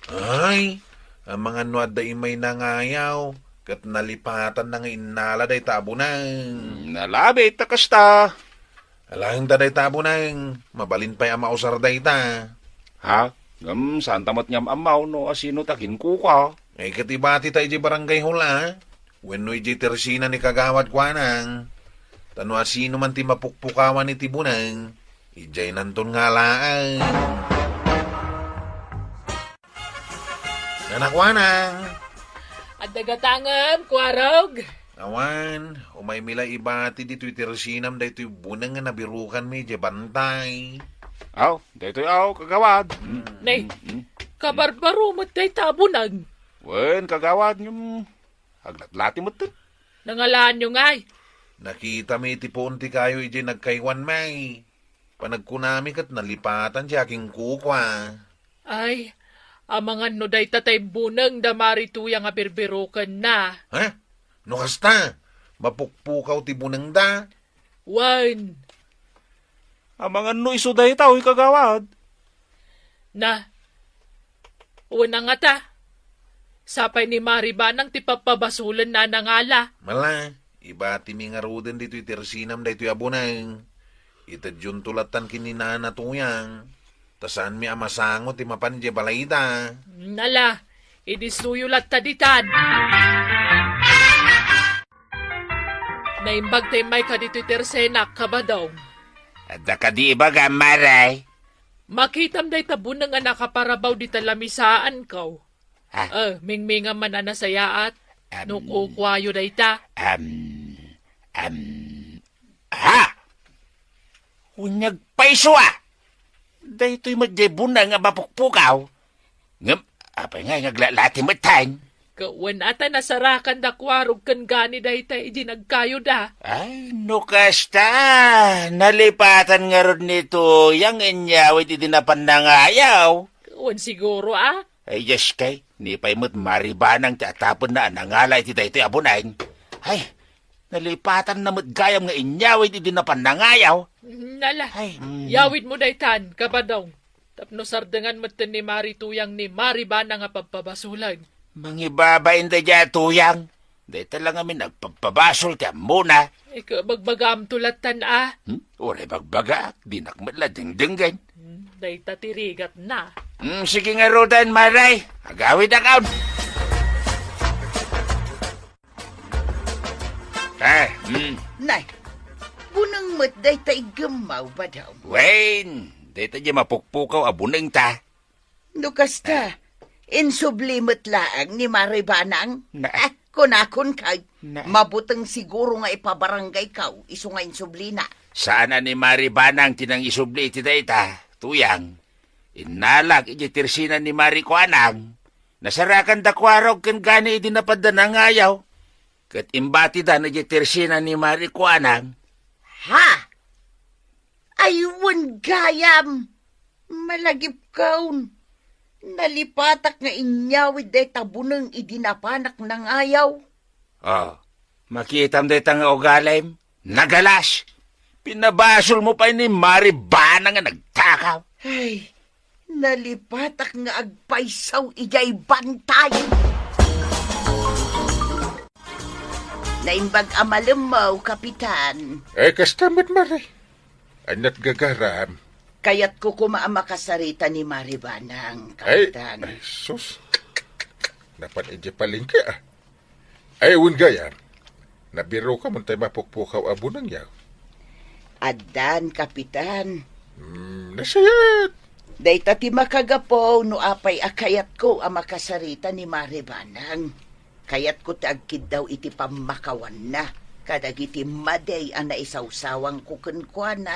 Ay, amangan no adda immay nangayaw, ket nalipatanna nga innala dayta a buneng. Nalabit ta kasta. Alaen ta dayta a buneng, mabalin pay a mausar dayta. Ha? Ngem, saanta met nga am-ammaw no asino ti aginkukua. Ay, ket ibatita idiay barangay hall a, wenno idiay tersina ni Kagawad Kuanang. Ta no asino man ti mapukpukawan iti buneng, idiaynanton nga alaen. Nana Kuanang. Adda gatangem, Kuarog? Awan, umaymi la ibati ditoy tersinam daytoy buneng nga nabirukanmi idiay bantay. Aw, daytoy aw, kagawad. Mm, Nay, mm, mm. Kabarbaro met dayta a buneng. Wen, kagawad, ngem aglatlati met ten. Nangalaanyo ngay? Nakitami iti puon ti kayo idiay nagkaywanmi. Panagkunami ket nalipatan ti akinkukua. Ay, amangan no dayta tay buneng da Mari Tuyang a birbirukenna. Ha? No kasta, mapukpukaw ti bunengda? Wen. Amangan no isu dayta, uy, kagawad. Na, wen a ngata, sapay ni Mari Banang ti pappabasolenna a nangala. Mala, ibatimi ngaruden ditoy tersinam daytoy a buneng. Itedyonto lattan ken ni Nana Tuyang, ta saanmi a masango ti mapan idiay balayda. Nala, idi suyo latta ditan. Naimbag ta immay kaditoy tersenak, Kabadong. Adda kadi ibagam, Mare? Makitam dayta buneng a nakaparabaw dita lamisaanko. Ah. Eh, mingmingam man a nasayaat. Am. No kukuayo dayta. Am, am, ha! Unyag payso a! Daytoy met diay buneng a mapukpukaw. Ngem, apay nga nga aglatlati met ten? Ket wen a ta nasarakan da Kuarog ken Gani dayta idi nagkayoda. Ay, no kasta, nalipatan ngarud ni Tuyang inyawid idi napan nangayaw. Wen siguro a. Ay, yes kay, ni pay met Mari Banang ti atapenna a nangala iti daytoy a buneng. Ay, nalipatanna met gayam nga inyawid idi napan nangayaw. Nala, Ay, mm. Yawidmo daytan, Kabadong. Tapno sardengan metten ni Mari Tuyang ni Mari Banang a pagpabasolan. Mangibabain daydiay a Tuyang. Dayta la ngamin agpagpabasol ti ammona. Eh, ka-, bagbagaamto lattan a. Hmm? Uray bagbagaak, dinak met la dengdenggen. Hmm, dayta ti rigatna. Hmm, sige ngaruden, Mare. Agawidakon. Eh, hmm. Nay, buneng met dayta iggemmaw, Badong. Wen, dayta diay mapukpukaw a bunengta. No kasta, Insubli met laeng ni Mari Banang? Na. Eh, kunakon kay, Na. Mabuteng siguro nga ipabaranggaykaw, isu nga insublina. Saan a ni Mari Banang ti nangisubli iti dayta, Tuyang. Innalak iti tersina ni Mari Kuanang. Nasarakanda kuarog ken gani idi napadda nangayaw. Ket imbatida iti tersina ni Mari Kuanang. Ha? Ay, wen gayam! Malagipkaon! Nalipatak nga inyawid dayta buneng idi napanak nangayaw. Oh, makitam dayta nga ugalim? Nagalas! Pinabasolmo pay ni Mari Banang nga nagtakaw. Ay, nalipatak nga agpaysaw idiay bantay. Naimbag a malemmo, Kapitan. Eh, kasta met, Mari. Aniat gagaram? Kayatko koma a makasarita ni Mari Banang, Ay, Kapitan. Ay, sus. Napan idiay palengke, ah. Ay, wen gayam. Nabiruka man tay mapukpukaw a bunengyaw. Addan, Kapitan. Hmm, nasayaat. Dayta ti makagapu no apay a kayatko a makasarita ni Mari Banang. Kayatko ti agkiddaw iti pammakawanna kadagiti madi a naisawsawangko kenkuana.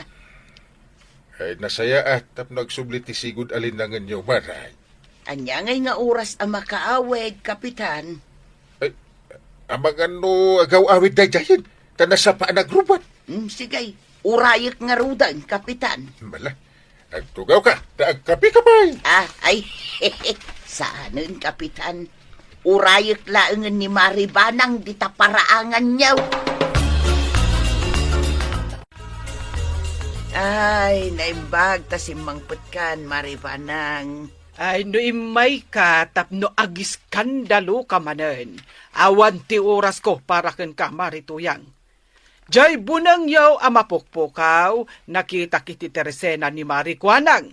Ay, nasayaat tapno agsubli ti sigud a linangenyo, Mari. Ania ngay nga oras a makaawid, Kapitan? Ay, amangan no agaw-awid daydiayen, ta nasapa a nagrubat. Hmm, sige, urayek ngaruden, Kapitan. Mala, agtugawka, ta agkapeka pay. Ah, ay, saanen, Kapitan. Urayek laengen ni Mari Banang dita paraanganyo. Ay, naimbag ta simmangpetkan, Mari Banang. Ay, no immayka tapno agiskandaloka manen, awan ti orasko para kenka, Mari Tuyang. Jay bunengyo a mapukpukaw, nakitak iti tersena ni Mari Kuanang.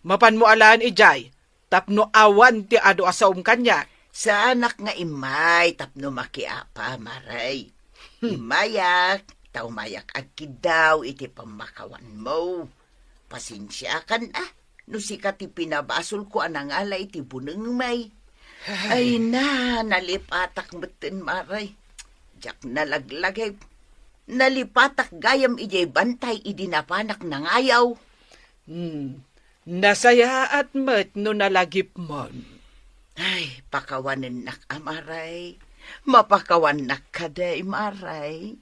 Mapanmo alaen idiay, tapno awan ti adu a saom kaniak. Saanak nga immay tapno makiapa, Mari. Hmm. Immayak, ta umayak agkiddaw iti pammakawanmo. Pasensiakan, ah, no sika ti pinabasolko a nangala iti bunengmi. Ay. Ay na, nalipatak metten, Mari. Diak nalaglagip. Nalipatak gayam idiay bantay idi napanak nangayaw. Hmm. Nasayaat met no nalagipmon. Ay, pakawanennak a, Mari. Mapakawannak kadi, Mari.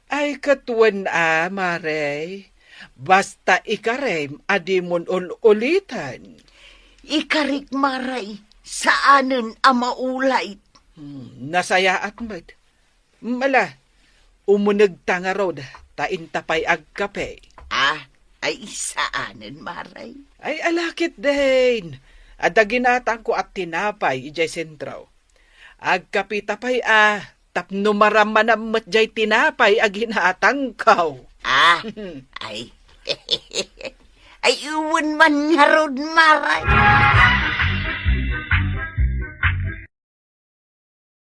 Ay, ket wen a, Mari. Basta ikarim a dimon ul-uliten. Ikarik, Mari. Saanen a maulit. Hmm, nasayaat met. Mala, umunegta ngarud, ta inta pay agkape. Ah, ay saanen, Mari. Ay, ala ketdin. Adda ginatangko a tinapay idiay sentro. Agkapeta pay a, tapno marammanam met jay tinapay a ginatangko. Ah, ay. Ay, wen man ngarud, Mari.